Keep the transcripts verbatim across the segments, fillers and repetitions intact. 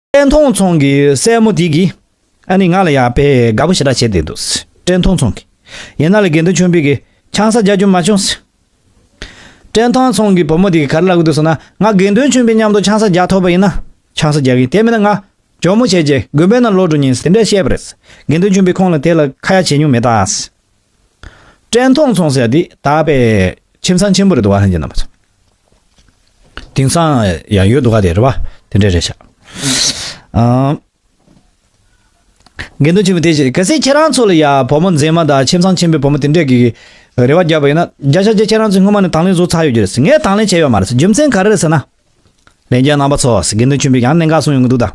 བཀྲས་མཐོང་ཚང་གི་སྲས་མོ་དེ་གིས་ཨ་ནི་ང་ལ་ཡ་དཔེ་དགའ་པོ་ཞེ་དྲག་བྱས་བསྡད་འདུག་བཀྲས་མཐོང་ཚང་གིས། ཡིན་ན་ལས་དགེ་འདུན་ཆོས་འཕེལ་གྱིས་ཆང་ས་རྒྱག་རྒྱུ་མ་བྱུང་། བཀྲས་མཐོང་ཚང་གི་བུ་མོ་དེ་གིས་ག་རེ་ལབ་ཀྱི་འདུག་ཟེར་ན། ང་དགེ་འདུན་ཆོས་འཕེལ་མཉམ་དུ་ཆང་ས་རྒྱག་ཐུབ་པ་ཡིན་ན་ཆང་ས་རྒྱག་གི་ཡིན། དེ་མིན་ན་ང་ཇོ་མོ་བྱས་རྗེས་དགོན་པའི་ནང་ལོག་འགྲོ་ཉིན་དེ་འདྲ་བཤད་པ་རེད། དགེ་འདུན་ཆོས་འཕེལ་ཁོང་ལ་དེ་ལ་ཁ་ཡ་བྱེད་མྱོང་མེད་ད། བཀྲས་མཐོང་ཚང་ཟེར་དེ་ད་དཔེ་ཁྱིམ་ཚང་ཆེན་པོ་རེད་འདུག་བ། ལྷན་རྒྱས་རྣམ་པ་ཚོ། དེང་སང་ཡང་ཡོད་འདུག་ག་དེ་རེད་བ། དེ་འདྲ་རེད་ཤག་ཨ། དགེ་འདུན་ཆོས་འཕེལ་དེ་བཞིན་གལ་སྲིད་ཁྱེད་རང་ཚོ་ལ་ཡ་བུ་མོ་མཛེས་མ་དང་ཁྱིམ་ཚང་ཆེན་པོའི་བུ་མོ་དེ་འདྲས་ཀྱི་རེ་བ་བརྒྱབ་པ་ཡིན་ན། བརྒྱ་ཆ་བརྒྱ་ཁྱེད་རང་ཚོས་སྔོན་མ་ནས་དང་ལེན་བཟོ་ཚར་ཡོད་རྒྱུ་རེད། ངས་དང་ལེན་བྱས་ཡོད་མ་རེད། རྒྱུ་མཚན་ག་རེ་རེད་ཟེར་ན། ལྷན་རྒྱས་རྣམ་པ་ཚོ། དགེ་འདུན་ཆོས་འཕེལ་ཡང་གནད་འགག་གསུངས་ཡོང་གི་འདུག་ད།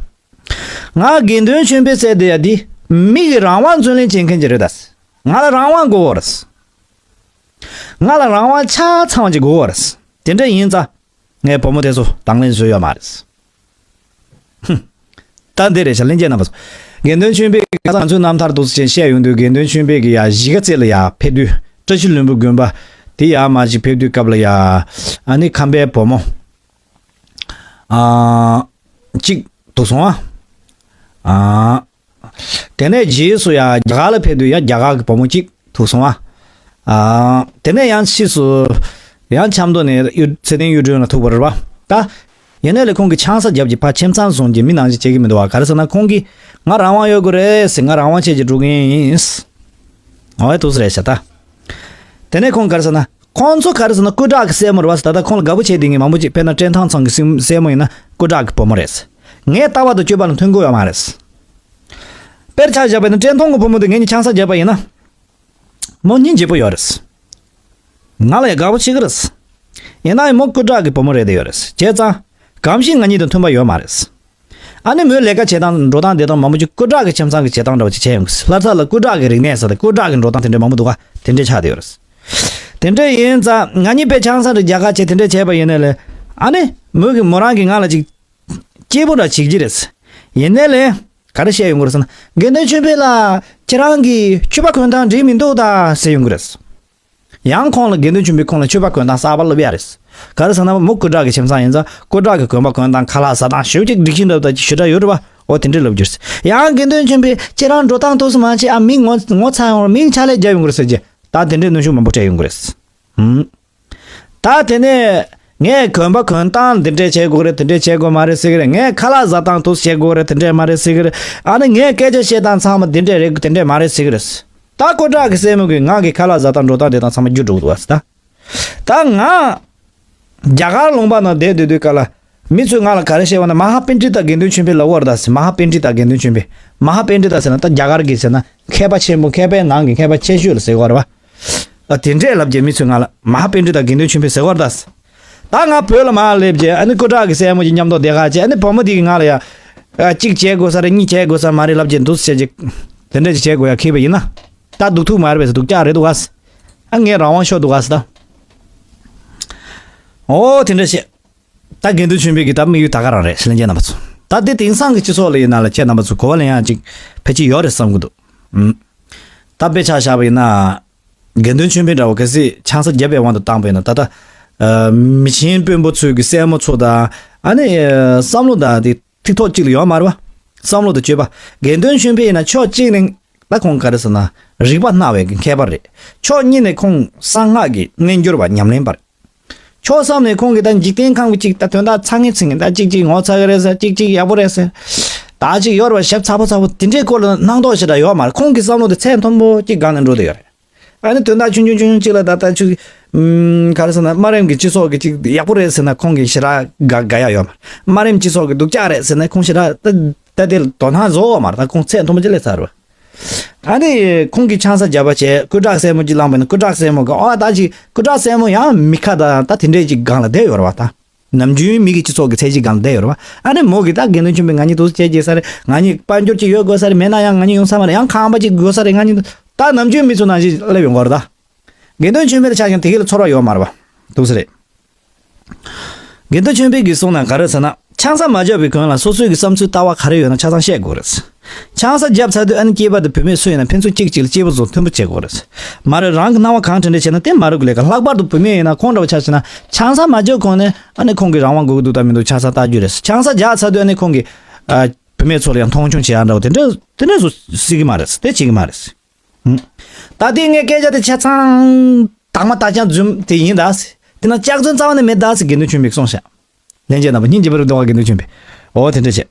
ང་དགེ་འདུན་ཆོས་འཕེལ་ཟེར་དེ་ཡ་འདི་མི་གི་རང་དབང་རྩོད་ལེན་བྱེད་མཁན་ཅིག་རེད་ད། ང་ལ་རང་དབང་དགོས་པ་རེད། ང་ལ་རང་དབང་ཆ་ཚང་བ་ཅིག་དགོས་པ་རེད། དེ་འདྲ་ཡིན་ཙང་ངས་བུ་མོ་དེ་ཚོ་དང་ལེན་བཟོས་ཡོད་མ་རེད། ཧུམ། ད་འདི་རེད་ཤག་ལྷན་རྒྱས་རྣམ་པ་ཚོ། དགེ་འདུན་ཆོས་འཕེལ་གྱིས་ཁ་སང་ང་ཚོའི་རྣམ་ཐར་འདུག་སེ་བཤད་ཡོང་དུས། དགེ་འདུན་ཆོས་འཕེལ་གྱིས་ཡ་གཞིས་ཀ་རྩེ་ལ་ཡ་ཕེབས་དུས། བཀྲ་ཤིས་ལྷུན་པོ་དགོན་པ་དེ་ཡ་མ་ཅིག་ཕེབས་དུས་སྐབས་ལ་ཡ། ཨ་ནི་ཁམས་པའི་བུ་མོ་ཨ་གཅིག་ཐུག་སོང་ཨ། ཨ། དེ་ནས་རྗེས་སུ་ཡ་རྒྱ་གར་ལ་ཕེབས་དུས་ཡ་རྒྱ་གར་གྱི་བུ་མོ་གཅིག་ཐུག་སོང་ཨ། ཨ། དེ་ནས་ཡང་ཕྱིས་སུ་ཡང་ཆབ་མདོ་ནས་གཡུ་ཚེ་བརྟན་གཡུ་སྒྲོན་ལ་ཐུག་པ་རེད་བ། ད་ཡིན་ནའི་ལས་ཁོང་གིས་ཆང་ས་བརྒྱབ་ཀྱི་ཕར་ཁྱིམ་ཚང་བཟུང་གི་མི་ནང་བཞིན་བྱེད་ཀྱི་མི་འདུག་བ། ག་རེ་ཟེར་ན་ཁོང་གིས་ང་རང་དབང་ཡོད་དགོས་རེད་ཟེར། ང་རང་དབང་བྱས་ཀྱི་འགྲོ་གི་ཡིན། འོ་ཡ་ཐུགས་སུ་རེད་ཤག་ད། དེ་ནས་ཁོང་ག་རེ་ཟེར་ན། ཁོང་ཚོ་ག་རེ་ཟེར་ན་སྐུ་དྲག་གི་སྲས་མོ་རེད་བ་ཟེར། ད་ལྟ་ཁོང་ལ་དགའ་པོ་བྱེད་བསྡད་མཁན་མང་པོ་ཅིག་དཔེར་ན་བཀྲས་མཐོང་ཚང་གི་སྲས་མོ་ཡིན་ན་སྐུ་དྲག་གི་བུ་མོ་རེད། ངའི་ལྟ་བ་དང་སྤྱོད་པ་ལ་མཐུན་གྱི་ཡོད་མ་རེད། དཔེར་ཆ་བཞག་པ་ཡིན་ན་བཀྲས་མཐོང་གི་བུ་མོ་དེ་ངེད་གཉིས་ཆང་ས་བརྒྱབ་པ་ཡིན་ན། མོ་སྙིང་རྗེ་པོ་ཡོད་རེད། ང་ལ་ཡང་དགའ་པོ་བྱེད་ཀྱི་རེད། ཡིན་ན་ཡང་མོ་སྐུ་དྲག་གི་བུ་མོ་རེད་བསྡད་ཡོད་རེད། བྱས་ཙང་གང་ཞིག་ང་གཉིས་དང་མཐུན་པ་ཡོད་མ་རེད། ཨ་ནི་མོའི་ལས་ཀ་བྱེད་སྟངས་འགྲོ་སྟངས་བསྡད་སྟངས་མང་པོ་ཅིག་སྐུ་དྲག་གི་ཁྱིམ་ཚང་གི་བྱེད་སྟངས་འདྲ་བོ་ཅིག་བྱས་ཡོང་གི། ལྷ་ས་ལ་སྐུ་དྲག་གི་རིག་གནས་ཟེར་ཏེ་སྐུ་དྲག་གི་འགྲོ་སྟངས་དེ་འདྲ་མང་པོ་འདུག་ག་དེ་འདྲ་ཆགས་བསྡད་ཡོད་རེད། དེ་འདྲ་ཡིན་ཙང་ང་གཉིས་དཔེ་ཆང་ས་རེ་རྒྱག་ག་བྱས་དེ་འདྲ་བྱས་པ་ཡིན་ནའི་ལས། ཨ་ནི་མོ་གིས་མོ་རང་གིས་ང་ལ་ཅིག་སྐྱིད་པོ་འདྲ་བྱེད་ཀྱི་རེད། ཡིན་ནའི་ལས་ག་རེ་བཤད་ཡོང་གི་རེད་ཟེར་ན། དགེ་འདུན་ཆོས་འཕེལ་ལགས། ཁྱེད་རང་གིས་མཆོད་པ་གོན་སྟངས་འགྲིག་མི་འདུག་ད་ཟེར་ཡོང་གི་རེད། ཡང་ཁོང་ལ་དགེ་འདུན་ཆོས་འཕེལ་ཁོང་ལ་མཆོད་པ་གོན་སྟངས་གསར་པ་སློབ་ཡ་རེད། ག་རེ་ཟེར་ན་མོ་སྐུ་དྲག་གི་ཁྱིམ་ཚང་ཡིན་ཙང་སྐུ་དྲག་གི་གོན་པ་གོན་སྟངས་ཁ་ལག་ཟ་སྟངས་ཞེ་པོ་ཅིག་སྒྲིག་ཤིང་འདྲ་བོ་ཅིག་ཞེ་དྲག་ཡོད་རེད་བ། འོ་དེ་འདྲས་ལབ་རྒྱུ་རེད། ཡང་དགེ་འདུན་ཆོས་འཕེལ་ཁྱེད་རང་འགྲོ་སྟངས་ཐུགས་སུ་མ་ཆེ་ཨ། མིང་ངོ་ངོ་ཚ་ཡོང་རེད། མིང་ཕྱག་ལས་རྒྱབ་ཡོང་གི་རེད་ཟེར་གྱི། ད་དེ་འདྲས་གནོན་ཤུགས་མང་པོ་སྤྲད་ཡོང་གི་རེད། ཧུམ། ད་དེ་ནས་ངས་གོན་པ་གོན་སྟངས་འདི་འདྲས་བྱེད་དགོས་རེད། དེ་འདྲས་བྱེད་དགོས་མ་རེད་ཟེར་གི་རེད། ངས་ཁ་ལག་ཟ་སྟངས་དེ་བྱེད་དགོས་རེད། དེ་འདྲས་མ་རེད་ཟེར་གི་རེད། ཨ་ནི་ངས་སྐད་ཆ་བཤད་སྟངས་ཚང་མ་འདི་འདྲས་རེད། དེ་འདྲས་མ་རེད་ཟེར་གི་རེད། ད་སྐུ་དྲག་གི་སྲས་མོ་གིས་ང་གི་ཁ་ལག་ཟ་སྟངས་འགྲོ་སྟངས་དེ་དང་ཚང་མ་བསྒྱུར་འགྲོ་གི་འདུག་ཟེར། ད་ད་ང་རྒྱ་གར་ལུང་པ་ནང་བསྡད་སྡོད་དུས་སྐབས་ལ་མི་ཚོས་ང་ལ་ག་རེ་བཤད་པ་ན། མ་ཧཱ་པཎྜི་ཏ་དགེ་འདུན་ཆོས་འཕེལ་ལབ་ཀྱི་ཡོད་རེད་ད་ཟེར། མ་ཧཱ་པཎྜི་ཏ་དགེ་འདུན་ཆོས་འཕེལ། མ་ཧཱ་པཎྜི་ཏ་ཟེར་ན་ད་རྒྱ་གར་གྱི་ཟེར་ན་མཁས་པ་ཆེན་པོ། མཁས་པའི་ནང་གི་མཁས་པ་ཆེ་ཤོས་ལ་ཟེར་གྱི་ཡོད་རེད་བ། ཨ། དེ་འདྲས་ལབ་རྗེས་མི་ཚོས་ང་ལ་མ་ཧཱ་པཎྜི་ཏ་དགེ་འདུན་ཆོས་འཕེལ་ཟེར་གྱི་ཡོད་རེད་ད་ཟེར། ད་ང་བོད་ལ་མར་སླེབས་རྗེས་ཨ་ནི་སྐུ་དྲག་གི་སྲས་མོ་གྱི་མཉམ་དུ་བསྡད་ག་བྱས། ཨ་ནི་བུ་མོ་དེ་གིས་ང་ལ་ཡ། ཨ། གཅིག་བྱེད་དགོས་ས་རེད། གཉིས་བྱེད་དགོས་ས་མ་རེད་ལབ་རྗེས་འདུག་སེ་བྱས་རྗེས་དེ་འདྲས་ཅིག་བྱེད་དགོས་ཡ་ཁེལ་བ་ཡིན་ན། ད་སྡུག་ཐུག་མ་རེད་པས། སྡུག་ཅག་རེད་འདུག་ག་ཟེར། ཨ། ངས་རང་དབང་ཤོར་འདུག་ག་ཟེར་ད། འོ་དེ་འདྲས་བྱས། ད་དགེ་འདུན་ཆོས་འཕེལ་གྱི་ད་དམིགས་ཡུལ་ད་ག་རང་རེད། ལྷན་རྒྱས་རྣམ་པ་ཚོ། ད་འདི་དེང་སང་གི་སྤྱི་ཚོགས་ལ་ཡིན་ན་ལ་ཁྱེད་རྣམ་པ་ཚོ་གོ་བ་ལེན་ཡག་ཅིག་ཕལ་ཆེར་ཡོད་རེད་བསམ་གྱི་འདུག་ཨུམ། ད་དཔེ་ཆ་བཞག་པ་ཡིན་ན། དགེ་འདུན་ཆོས་འཕེལ་འདྲ་བོ་གལ་སྲིད་ཆང་ས་བརྒྱབ་པའི་དབང་དུ་བཏང་པ་ཡིན་ན། ད་ལྟ་ཨ། མི་ཆེན་དཔོན་པོ་ཚོའི་གི་སྲས་མོ་ཚོ་དང་། ཨ་ནི་ཨ། བསམ་བློ་དང་དེ་ཐིག་ཐོག་གཅིག་ལ་ཡོད་མ་རེད་བ། བསམ་བློ་དང་སྤྱོད་པ། དགེ་འདུན་ཆོས་འཕེལ་ཡིན་ན་ཕྱོགས་གཅིག་ནས་ད་ཁོང་ག་རེ་ཟེར་ན་རིག་པ་སྣ་བའི་གི་མཁས་པ་རེད། ཕྱོགས་གཉིས་ནས་ཁོང་གསང་སྔགས་ཀྱི་རྣལ་འབྱོར་བ་ཉམས་ལེན་པ་རེད། ཕྱོགས་གསུམ་ནས་ཁོང་གིས་ད་འཇིག་རྟེན་ཁམས་ཀྱི་ཅིག་ད་དོན་དག་ཚ་ངེ་ཚིག་ངེ་ད་ཅིག་ཅིག་ངོ་ཚ་གི་རེད་ཟེར། ཅིག་ཅིག་ཡག་པོ་རེད་ཟེར། ད་ཅིག་ཡོད་རེད་བ། ཞབས་ཚ་པོ་ཚ་པོ་དེ་འདྲའི་སྐོར་ལ་སྣང་དོགས་ཞེ་དྲག་ཡོད་མ་རེད། ཁོང་གི་བསམ་བློ་དེ་ཚད་མཐོན་པོ་ཅིག་སྒང་ནས་འགྲོ་བསྡད་ཡོད་རེད། ཨ་ནི་དོན་དག་ཆུང་ཆུང་ཆུང་ཆུང་ཅིག་ལ་ད་ལྟ་ཅིག་ཨུམ། ག་རེ་ཟེར་ན་དམའ་རིམ་གྱི་སྤྱི་ཚོགས་ཀྱི་ཅིག་ཡག་པོ་རེད་ཟེར་ན་ཁོང་གིས་ཞེ་དྲག་དགའ་དགའ་ཡག་ཡོད་མ་རེད། དམའ་རིམ་སྤྱི་ཚོགས་ཀྱི་སྡུག་ཅག་རེད་ཟེར་ན་ཁོང་ཞེ་དྲག་ད་ད་དེ་ལ་དོ་སྣང་བཟོ་ཡོད་མ་རེད། ད་ཁོང་ཚད་མཐོན་པོ་ཅིག་སླེབས་ཚར་རེད་བ། ཨ་ནི་ཁོང་གིས་ཆང་ས་བརྒྱབ་པ་བྱས། སྐུ་དྲག་སྲས་མོ་གཅིག་བླངས་པ་ཡིན་ན་སྐུ་དྲག་སྲས་མོ་གིས་ཨོ་ད་ཅིག་སྐུ་དྲག་སྲས་མོ་ཡང་མི་ཁ་དང་ད་དེ་འདྲས་ཅིག་སྒང་ལ་བསྡད་ཡོད་རེད་བ། ད་ནམ་རྒྱུན་མི་གི་སྤྱི་ཚོགས་ཀྱི་ཚད་གཞི་སྒང་ལ་བསྡད་ཡོད་རེད་བ། ཨ་ནི་མོ་གིས་ད་དགེ་འདུན་ཆོས་འཕེལ་ང་གཉིས་འདུག་སེ་བྱེད་ཀྱི་ས་རེད། ང་གཉིས་དཔལ་འབྱོར་ཅིག་ཡོད་དགོས་ས་རེད། མེད་ན་ཡང་ང་གཉིས་ཡོང་ས་མ་རེད། ཡང་ཁང་པ་ཅིག་དགོས་ས་རེད། ང་གཉིས་ད་ནམ་རྒྱུན་མི་ཚོ་ནང་བཞིན་སླེབས་ཡོང་གི་རེད་ད། དགེ་འདུན་ཆོས་འཕེལ་ཆ་བཞག་དེ་ག་ལ་ཚོར་བ་ཡོད་མ་རེད་བ། འདུག་སེ་རེད། དགེ་འདུན་ཆོས་འཕེལ་གྱིས་གསུངས་ན་ག་རེ་ཟེར་ན། ཆང་ས་མ་བརྒྱབ་པའི་གོང་ལ་སོ་སོའི་གི་བསམ་ཚུལ་ལྟ་བ་ག་རེ་ཡོད་ན་ཆ་ཚང་བཤད་དགོས་རེད། ཆང་ས་བརྒྱབ་ཚར་དུས་ཨ་ནི་སྐྱེས་པ་དང་བུད་མེད་སུ་ཡིན་ན་ཕན་ཚུན་གཅིག་གཅིག་ལ་སྐྱིད་པོ་བཟོ་མཐུན་པོ་བྱེད་དགོས་རེད། མ་རེད་རང་གི་སྣང་བ་གང་དྲན་དྲན་བྱས་ན་དེ་མ་རུ་གི་ལས་ཀ། ལྷག་པར་དུ་བུད་མེད་ཡིན་ན་ཁོང་འདྲ་བ་ཆ་བཞག་ན་ཆང་ས་མ་བརྒྱབ་གོང་ནས་ཨ་ནི་ཁོང་གི་རང་དབང་དགོས་ཀྱི་འདུག་ད་མི་འདུག་ཆང་ས་ལྟ་རྒྱུ་རེད། ཆང་ས་བརྒྱབ་ཚར་དུས་ཨ་ནི་ཁོང་གི་ཨ། མེད་ཚོ་ལ་ཡང་མཐོང་ཆུང་བྱེད་ཡ་འདྲ་བོ་དེ་འདྲ་དེ་འདྲ་བཟོ་སྲིད་ཀྱི་མ་རེད། དེ་བྱེད་ཀྱི་མ་རེད། ད་ལྟའི་ངའི་སྐད་ཆ་དེ་ཆ་ཚང་དྭངས་མ་རྟ་རྐྱང་རྫུན་དེ་ཡིན་ད། དེ་ན་ལྕགས་རྫུན་རྩ་བ་ནས་མེད་ད་ཟེར་དགེ་འདུན་ཆོས་འཕེལ་གསུངས་ཤག་ལྷན་རྒྱས་རྣམ་པ་སྙིང་རྗེ་བར་འདུག་ག་དགེ་འདུན་ཆོས་འཕེལ། འོ་དེ་འདྲ་བྱས།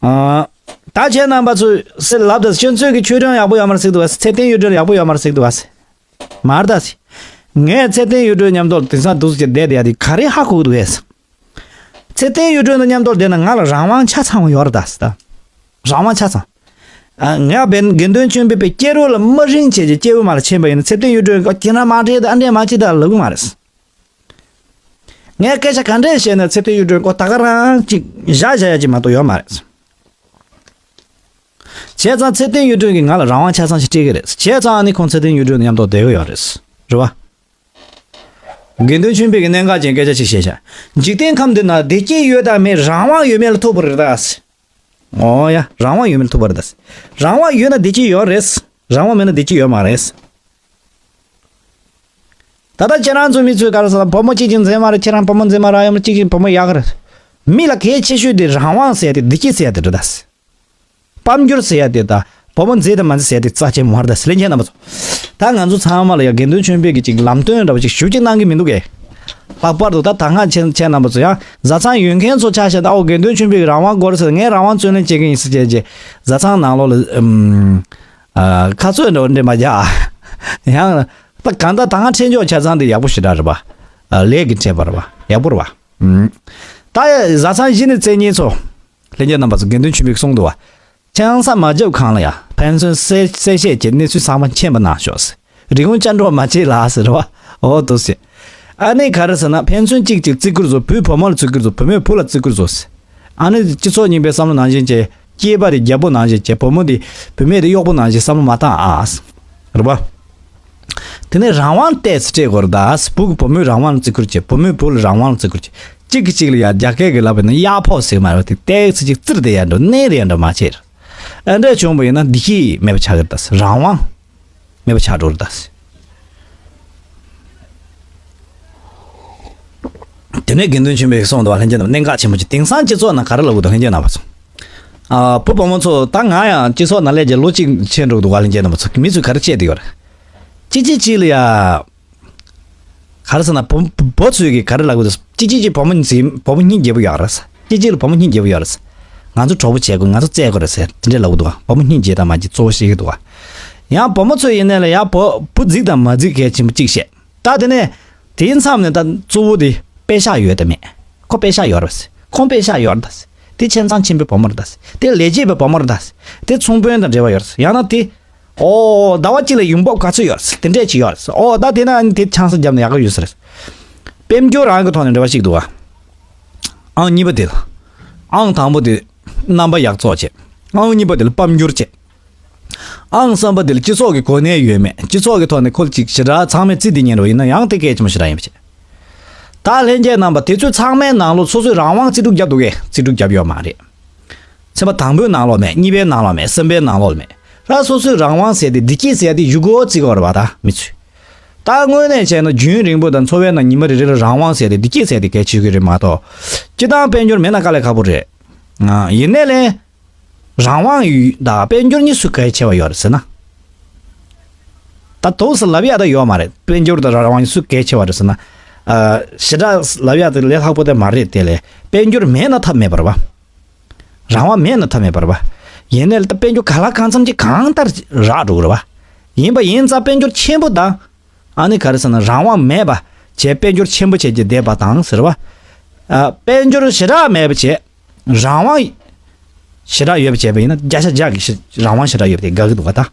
ཨ། ད་ཁྱེད་རྣམ་པ་ཚོས་སེ་ལབ་ད། ཁྱོད་ཚོས་ཀྱི་ཆོས་སྒྲོན་ཡག་པོ་ཡོད་མ་རེད་ཟེར་འདུག་བ། ཚེ་བརྟན་གཡུ་སྒྲོན་ཡག་པོ་ཡོད་མ་རེད་ཟེར་འདུག་བ། མར་ད་ཟེར། ངས་ཚེ་བརྟན་གཡུ་སྒྲོན་མཉམ་དུ་དེང་སང་འདུག་ཟེར་བསྡད་བསྡད་ཡ་དེ་ག་རེ་ཧ་གོ་གི་འདུག་གས། ཚེ་བརྟན་གཡུ་སྒྲོན་དང་མཉམ་དུ་བསྡད་ན་ང་ལ་རང་དབང་ཆ་ཚང་བ་ཡོད་རེད་ད་ཟེར་ད། རང་དབང་ཆ་ཚང་། ཨ། ང་བན་དགེ་འདུན་ཆོས་འཕེལ་པའི་སྐྱེ་རུ་ལ་མ་རིང་བྱས་ཀྱི་སྐྱེ་བོ་མ་ལ་ཕྱིན་པ་ཡིན་ན། ཚེ་བརྟན་གཡུ་སྒྲོན་ཁྱེད་རང་མ་འདྲེས་ད་ཨ་འདྲེས་མ་ཅི་ད་ལབ་གི་མ་རེད། ངས་སྐད་ཆ་ག་འདྲས་བཤད་ན་ཚེ་བརྟན་གཡུ་སྒྲོན་ཁོ་ད་ག་རང་ཅིག་བཞག་བཞག་ཡ་ཅིག་མ་གཏོགས་ཡོད་མ་རེད། བྱས་ཙང་ཚེ་བརྟན་གཡུ་སྒྲོན་གྱིས་ང་ལ་རང་དབང་ཆ་ཚང་ཞིག་སྤྲད་ཀྱི་རེད། བྱས་ཙང་ཨ་ནི་ཁོང་ཚེ་བརྟན་གཡུ་སྒྲོན་དང་མཉམ་དུ་བསྡད་ཀྱི་ཡོད་རེད། རེད་བ། དགེ་འདུན་ཆོས་འཕེལ་གྱིས་གནད་འགག་ཅན་སྐད་ཆ་ཅིག་བཤད་ཤག་འཇིག་རྟེན་ཁམས་འདི་ན་བདེ་སྐྱིད་ཡོད་དང་མེད་རང་དབང་ཡོད་མེད་ལ་ཐུག་པ་རེད་ད། འོ་ཡ། རང་དབང་ཡོད་མེད་ལ་ཐུག་པ་རེད་ད། རང་དབང་ཡོད་ན་བདེ་སྐྱིད་ཡོད་རེད། རང་དབང་མེད་ན་བདེ་སྐྱིད་ཡོད་མ་རེད། ད་ལྟ་ཁྱེད་རང་ཚོ་མི་ཚོས་ག་རེ་ཟེར་ན། བུ་མོ་གཅིག་ཅིག་འཛིན་མ་རེད། ཁྱེད་རང་བུ་མོ་འཛིན་མ་རེད། ཡང་མ་གཅིག་ཅིག་བུ་མོ་ཡག་གི་རེད། མི་ལ་གལ་ཆེ་ཤོས་དེ་རང་དབང་ཟེར་ཡ་དེ། བདེ་སྐྱིད་ཟེར་ཡ་དེ་རེད་ད། དཔལ་འབྱོར་ཟེར་ཡ་དེ་ད་བུ་མོ་མཛེས་དང་མ་མཛེས་ཟེར་ཡ་དེ་རྩ་ཆེན་མ་རེད་ད། ལྷན་རྒྱས་རྣམ་པ་ཚོ། ད་ང་ཚོ་ཚང་མ་ལ་ཡང་དགེ་འདུན་ཆོས་འཕེལ་གྱི་ཅིག་ལམ་སྟོན་འདྲ་བོ་ཅིག་ཞུ་ཅིག་གནང་གི་མི་འདུག་གས། ལྷག་པར་དུ་ད་ད་སྔ་ཁྱེད་ཁྱེད་རྣམ་པ་ཚོ་ཡང་བཟའ་ཚང་ཡོད་མཁན་ཚོ་ཆ་བཞག་ན། ཨོ་དགེ་འདུན་ཆོས་འཕེལ་གྱིས་རང་དབང་དགོས་རེད་ཟེར། ངས་རང་དབང་རྩོད་ལེན་བྱེད་ཀྱི་ཡིན་ཟེར་བྱས་རྗེས་བཟའ་ཚང་ནང་ལོགས་ལ་ཨམ། ཨ། ཁ་རྩོད་འདྲ་བོ་འདྲ་མ་རྒྱག་ཨ། ཡང་ད་གང་ལྟར་ད་སྔ་འཕྲད་འཇོག་ཆ་ཚང་དེ་ཡག་པོ་ཞེ་དྲག་རེད་པ། ཨ། ལས་ཀྱི་འཕྲད་པ་རེད་པ། ཡག་པོ་རེད་པ། ཨམ། ད་བཟའ་ཚང་གཞི་ནས་བཙན་ཉེན་ཚོ། ལྷན་རྒྱས་རྣམ་པ་ཚོ། དགེ་འདུན་ཆོས་འཕེལ་གསུངས་འདུག་བ། ཆང་ས་མ་བརྒྱབ་གོང་ལ་ཡ་ཕན་ཚུན་གསལ་གསལ་བཤད་ཀྱི་གནས་ཚུལ་ཚང་མ་མཁྱེན་པ་གནང་ཤོག་ཟེར། རི་ཀོན་ཅན་འགྲོ་མ་བྱེད་ལ་ཟེར་བ། འོ་དོ་ཟེར། ཨ་ནི་ག་རེ་ཟེར་ན། ཕན་ཚུན་གཅིག་གཅིག་བརྩི་བཀུར་བཟོ། བུས་བུ་མོ་ལ་བརྩི་བཀུར་བཟོ། བུ་མོས་བུ་ལ་བརྩི་བཀུར་བཟོ་ཟེར། ཨ་ནི་སྤྱི་ཚོགས་རྙིང་པའི་བསམ་བློ་ནང་བཞིན་བྱས། སྐྱེས་པ་དེ་རྒྱལ་པོ་ནང་བཞིན་བྱས། བུ་མོ་དེ་བུད་མེད་དེ་གཡོག་པོ་ནང་བཞིན་བསམ་བློ་མ་བཏང་ཨ། རེད་པ། དེ་ནས་རང་དབང་ཏོག་ཙམ་སྤྲད་དགོས་རེད་ད། བུ་གིས་བུ་མོའི་རང་དབང་ལ་བརྩི་བཀུར་བྱེད། བུ་མོས་བུ་ལ་རང་དབང་ལ་བརྩི་བཀུར་བྱེད། གཅིག་གིས་གཅིག་ལ་ཡ་རྒྱ་སྐད་ཀྱིས་ལབ་པ་ཡིན་ན་གཡག་ཕོག་ཟེར་གྱི་མ་རེད་པ། དེ་ཏོག་ཙམ་ཅིག་བཙིར་བསྡད་ཡ་འདྲ། མནན་བསྡད་ཡ་འདྲ་མ་བྱེད། ཨ་འདྲ་བྱུང་བ་ཡིན་ན་བདེ་སྐྱིད་མེད་པ་ཆགས་ཀྱི་རེད་ད། རང་དབང་མེད་པ་ཆགས་འགྲོ་རེད་ད། དེ་ནས་དགེ་འདུན་ཆོས་འཕེལ་གྱིས་གསུངས་འདུག་བ། ལྷན་རྒྱས་རྣམས། གནད་འགག་ཆེན་པོ་ཅིག། དེང་སང་སྤྱི་ཚོགས་ནང་ག་རེ་ལབ་དགོས་འདུག་ལྷན་རྒྱས་རྣམ་པ་ཚོ། ཨ། བུ་བུ་མོ་ཚོ། ད་ང་ཡང་སྤྱི་ཚོགས་ནང་སླེབས་རྗེས་ལོ་གཅིག་ཕྱིན་འགྲོ་གི་འདུག་བ། ལྷན་རྒྱས་རྣམ་པ་ཚོ། མི་ཚོས་ག་རེ་བཤད་བསྡད་ཡོད་རེད། གཅིག་གཅིག་གཅིག་ལ་ཡ། ག་རེ་ཟེར་ན། བུ་བུ་ཚོས་ཀྱིས་ག་རེ་ལབ་ཀྱི་འདུག་གཅིག་གཅིག་གཅིག་བུ་མོ་འཛིན། བུ་མོ་སྙིང་རྗེ་པོ་ཡོད་རེད། གཅིག་གཅིག་ལ་བུ་མོ་སྙིང་རྗེ་པོ་ཡོད་རེད། ང་ཚོ་གྲོགས་པོ་བྱེད་དགོས། ང་ཚོ་བཙལ་དགོས་རེད་ཟེར། དེ་འདྲས་ལབ་ཀྱི་འདུག་བ། བུ་མོ་སྙིང་རྗེ་དང་མ་རྗེ་གཙོ་བོ་བཤད་ཀྱི་འདུག་བ། ཡང་བུ་མོ་ཚོ་ཡིན་ནའི་ལ་ཡ་བུ་བུ་རྫིག་དང་མ་རྫིག་གལ་ཆེན་པོ་གཅིག་བཤད། ད་དེ་ནས་དེའི་མཚམས་ནས་ད་གཙོ་བོ་དེ་པེ་ཤག་ཡོད་དང་མེད། ཁོ་པེ་ཤག་ཡོད་རེད་ཟེར། ཁོང་པེ་ཤག་ཡོད་རེད་ད་ཟེར། དེ་ཁྱིམ་ཚང་ཆེན་པོའི་བུ་མོ་རེད་ད་ཟེར། དེ་ལས་བྱེད་པའི་བུ་མོ་རེད་ད་ཟེར། དེ་ཚོང་དཔོན་དང་འབྲེལ་བ་ཡོད་རེད་ཟེར། ཡང་ན་དེ། ཨོ། ཟླ་བ་གཅིག་ལ་ཡོང་འབབ་ག་ཚོད་ཡོད་རེད་ཟེར། དེ་འདྲས་ཅིག་ཡོད་རེད་ཟེར། ཨོ། ད་དེ་ན་ཨ་ནི་དེ་ཆང་ས་བརྒྱབ་ན་ཡག་གི་ཡོད་ཟེར། དཔལ་འབྱོར་རང་གི་ཐོག་ནས་འབྲེལ་བ་ཞིག་འདུག་བ། ཨང་གཉིས་པ་དེ་ལ། ཨང་དང་པོ་དེ་རྣམ་པ་ཡག་བཙོག་བྱས། ཨང་གཉིས་པ་དེ་ལ་དཔལ་འབྱོར་བྱས། ཨང་གསུམ་པ་དེ་ལ་སྤྱི་ཚོགས་ཀྱི་གོ་གནས་ཡོད་མེད། སྤྱི་ཚོགས་ཀྱི་ཐོག་ནས་ཁོ་ཅིག་ཞེ་དྲག་ཚང་མས་བརྩི་བསྡད་མཁན་འདྲ་བོ་ཡིན་ན་ཡང་དེ་གལ་ཆེན་པོ་ཞེ་དྲག་ཡིན་པ་བྱས། ད་ལྷན་རྒྱས་རྣམ་པ། དེ་ཚོའི་ཚང་མའི་ནང་ལོགས་སོ་སོས་རང་དབང་རྩིས་སྤྲོད་བརྒྱབ་འདུག་གས། རྩིས་སྤྲོད་བརྒྱབ་ཡོད་མ་རེད། ཚན་པ་དང་པོའི་ནང་ལོགས་མེད། གཉིས་པའི་ནང་ལོགས་མེད། གསུམ་པའི་ནང་ལོགས་མེད། ད་སོ་སོའི་རང་དབང་ཟེར་དེ། བདེ་སྐྱིད་ཟེར་དེ་ཡུ་གུར་བརྩི་དགོས་རེད་པ། ད་མི་ཚོས། ད་དངོས་གནས་བྱས་ན་རྒྱུན་རིང་པོ་དང་འཚོ་བའི་ནང་ཉི་མ་རེ་རེ་ལ་རང་དབང་ཟེར་དེ། བདེ་སྐྱིད་ཟེར་དེ་གལ་ཆེ་གི་རེད་མ་གཏོགས། སྤྱིར་བཏང་དཔལ་འབྱོར་མེད་ན་དཀའ་ལས་ཁག་པོ་རེད། ཡིན་ནའི་ལས། རང་དབང་ཡུལ་དང་དཔལ་འབྱོར་གཉིས་སུ་གལ་ཆེ་བ་ཡོད་རེད་ཟེར་ན། ད་དུང་ཟེར་ལབ་ཡ་ད་ཡོད་མ་རེད། དཔལ་འབྱོར་དང་རང་དབང་གཉིས་སུ་གལ་ཆེ་བ་རེད་ཟེར་ན། ཨ། ཞེ་དྲག་ལབ་ཡ་དེ་ལས་ལྷག་པོ་དེ་མ་རེད། དེ་ལས་དཔལ་འབྱོར་མེད་ན་ཐབས་མེད་པ་རེད་པ། རང་དབང་མེད་ན་ཐབས་མེད་པ་རེད་པ། ཡིན་ནའི་ད་དཔལ་འབྱོར་གང་ལ་གང་འཚམ་ཅིག་གང་ལྟར་རག་འགྲོ་གི་རེད་པ། ཡིན་པ་ཡིན་ཙང་དཔལ་འབྱོར་ཆེན་པོ་དང་། ཨ་ནི་ག་རེ་ཟེར་ན། རང་དབང་མེད་པ་བྱས་དཔལ་འབྱོར་ཆེན་པོ་བྱས་ཀྱི་བསྡད་པ་དང་ཟེར་བ། ཨ། དཔལ་འབྱོར་ཞེ་དྲག་མེད་པ་བྱས། རང་དབང་ཞེ་དྲག་ཡོད་པ་བྱས་པ་ཡིན་ན། བརྒྱ་ཆ་བརྒྱ་གི་ཞེ། རང་དབང་ཞེ་དྲག་ཡོད་པ་དེ་དགའ་གི་འདུག་ག་ད།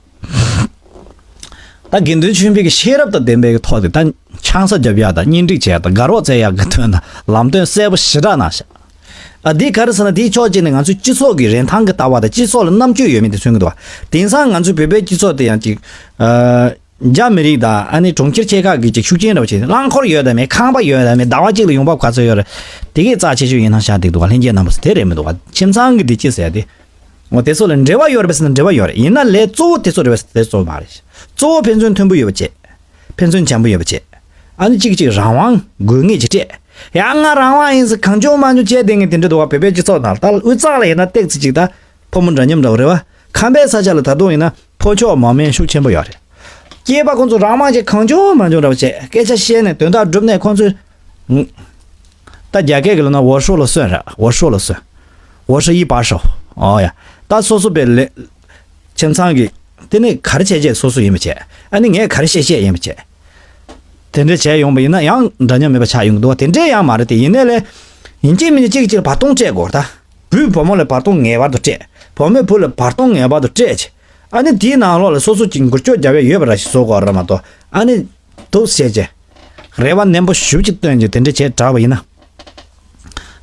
ད་དགེ་འདུན་ཆོས་འཕེལ་གྱི་ཤེས་རབ་དང་ལྡན་པའི་ཐོག་དེ། ད་ཆང་ས་བརྒྱབ་ཡག་དང་གཉེན་སྒྲིག་བྱེད་ཡག་དང་དགའ་རོགས་བཙལ་ཡག་གི་དོན་དང་ལམ་སྟོན་གསལ་པོ་ཞེ་དྲག་གནང་ཤག་ཨ། འདི་ག་རེ་ཟེར་ན། འདིའི་ཕྱོགས་གཅིག་ནས་ང་ཚོའི་སྤྱི་ཚོགས་ཀྱི་རིན་ཐང་གི་ལྟ་བ་དང་སྤྱི་ཚོགས་ལ་རྣམ་དཔྱོད་ཡོད་མེད་དེ་མཚོན་གྱི་འདུག་ག་དེང་སང་ང་ཚོའི་བོད་པའི་སྤྱི་ཚོགས་དེ་ཡང་ཅིག་ཨ། རྒྱ་མི་རིགས་དང་ཨ་ནི་གྲོང་ཁྱེར་ཆེ་ཁག་གི་ཅིག་ཤུགས་རྐྱེན་འདྲ་བོ་བྱས་ནས། རླངས་འཁོར་ཡོད་དམ་མེད། ཁང་པ་ཡོད་དམ་མེད། ཟླ་བ་གཅིག་ལ་ཡོང་འབབ་ག་ཚོད་ཡོད་རེད། དེ་གས་རྩ་ཆེ་ཤོས་ཡིན་ན་ཤག་འདུག་ག་ལྷན་རྒྱས་རྣམ་པ་ཚོ། དེ་རེད་མི་འདུག་ག་ཁྱིམ་ཚང་གི་བདེ་སྐྱིད་ཟེར་ཡ་དེ། འོ། དེ་ཚོ་ལ་འབྲེལ་བ་ཡོད་རེད་པས་ཟེར་ན་འབྲེལ་བ་ཡོད་རེད། ཡིན་ན་ལས་གཙོ་བོ་དེ་ཚོ་རེད་པས་ཟེར་ན་དེ་གཙོ་བོ་མ་རེད། གཙོ་བོ་ཕན་ཚུན་མཐུན་པོ་ཡོད་པ་བྱས། ཕན་ཚུན་བྱམས་པོ་ཡོད་པ་བྱས། ཨ་ནི་གཅིག་གཅིག་རང་དབང་དགོས་ངེས་ཀྱི་སྤྲད། ཡང་ང་རང་དབང་ཡིན་ཟེར་གང་བྱུང་མང་བྱུང་བྱས་བསྡད་མཁན་དེ་འདྲ་འདུག་བ། བོད་པའི་སྤྱི་ཚོགས་ནང་ད་དབུས་གཙང་ལ་ཡིན་ན་ཏོག་ཙམ་ཅིག་ད་ཕོ་མོ་འདྲ་མཉམ་འདྲ་བོ་རེད་བ། ཁམས་པའི་ས་ཆ་ལ་ད་དུང་ཡིན་ན་ཕོ་ཕྱོགས་མང་མོས་ཤུགས་ཆེན་པོ་ཡོད་རེད། སྐྱེས་པ་ཁོང་ཚོ་རང་དབང་ཅིག་གང་བྱུང་མང་བྱུང་འདྲ་བོ་བྱས་སྐད་ཆ་བཤད་ནས་དོན་དག་སྒྲུབ་ནས་ཁོང་ཚོས། ད་རྒྱ་སྐད་ཀྱི་ལབ་ན་我说了算ར། 我说了算། 我是一把手。 ཨོ་ཡ། ད་སོ་སོ་པའི་ལས་ཁྱིམ་ཚང་གི་དེ་ནས་ག་རེ་བྱས་བྱས་སོ་སོ་ཡིན་པ་བྱས། ཨ་ནི་ངས་ག་རེ་བཤད་བཤད་ཡིན་པ་བྱས། དེ་འདྲ་བྱས་ཡོང་པ་ཡིན་ན་ཡང་འདྲ་མཉམ་མེད་པ་ཆགས་ཡོང་གི་འདུག་བ། དེ་འདྲས་ཡང་མ་རེད་དེ། ཡིན་ནའི་ལས་ཡིན་གཅིག་མིན་གཅིག་གཅིག་ལ་བར་སྟོང་སྤྲད་དགོས་ད། བུས་བུ་མོ་ལ་བར་སྟོང་ངེས་པར་དུ་སྤྲད། བུ་མོས་བུ་ལ་བར་སྟོང་ངེས་པར་དུ་སྤྲད་ཅིག་ཨ་ནི་དེའི་ནང་ལོགས་ལ་སོ་སོ་གཅིག་འགུལ་སྐྱོད་རྒྱབ་ཡ་ཡོད་པ་ར་ཞིག་བཟོ་དགོས་ར་མ་གཏོགས། ཨ་ནི་འདུག་བྱས་ཅིག་རེ་བ་ནན་པོ་ཞུ་ཅིག་བཏོན་ཅིག་དེ་འདྲ་བྱས་དྲགས་པ་ཡིན་ན།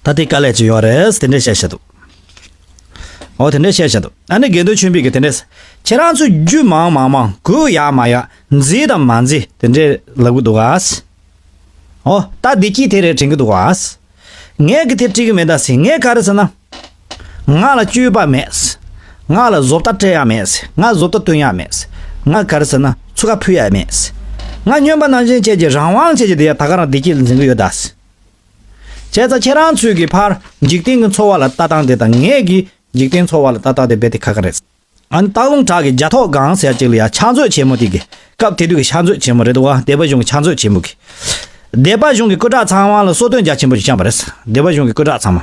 ད་དེ་དཀའ་ལས་ཅིག་ཡོད་རེད་དེ་འདྲ་བཤད་བཤད་འདུག་ཨོ་དེ་འདྲ་བཤད་བཤད་འདུག་ཨ་ནི་དགེ་འདུན་ཆོས་འཕེལ་གྱིས་དེ་འདྲ། ཁྱེད་རང་ཚོས་རྒྱུ་མང་མང་མང་གུ་ཡག་མ་ཡག་མཛེས་དང་མ་མཛེས་དེ་འདྲ་ལབ་གི་འདུག་ག་ཨོ་ད་བདེ་སྐྱིད་དེ་རེད་དྲན་གི་འདུག་ག་ངས་གི་དེ་དྲིས་གི་མེད་ད་ཟེར། ངས་ག་རེ་ཟེར་ན། ང་ལ་སྤྱོད་པ་མེད། ང་ལ་བཟོ་ལྟ་སྤྲད་ཡག་མེད། ང་བཟོ་ལྟ་སྟོན་ཡག་མེད། ང་ག་རེ་ཟེར་ན་ཚུགས་ཁ་ཕུལ་ཡག་མེད། ང་སྨྱོན་པ་ནང་བཞིན་བྱས་ཀྱི་རང་དབང་བྱས་ཀྱི་དེ་ཡ་ད་ག་རང་བདེ་སྐྱིད་འཛིན་གི་ཡོད་ད། བྱས་ཙང་ཁྱེད་རང་ཚོས་ཀྱི་ཕར་འཇིག་རྟེན་གྱི་འཚོ་བ་ལ་ལྟ་སྟངས་དེ་དང་ངས་ཀྱི་འཇིག་རྟེན་འཚོ་བ་ལ་ལྟ་སྟངས་དེ་རྦད་དེ་ཁ་ཁ་རེད། ཨ་ནི་སྟག་ལུང་བྲག་གི་རྒྱ་ཐོག་སྒང་ཟེར་ཅིག་ལ་ཡ་ཕྱག་མཛོད་ཆེན་མོ་དེ་གི་སྐབས་དེ་དུས་ཀྱི་ཕྱག་མཛོད་ཆེན་མོ་རེད་འདུག་བ། སྡེ་པ་གཞུང་གི་ཕྱག་མཛོད་ཆེན་མོ་གི། སྡེ་པ་གཞུང་གི་སྐུ་དྲག་ཚང་མ་ལ་གསོལ་སྟོན་རྒྱ་ཆེན་པོ་ཞིག་བཤམས་པ་རེད། སྡེ་པ་གཞུང་གི་སྐུ་དྲག་ཚང་མ།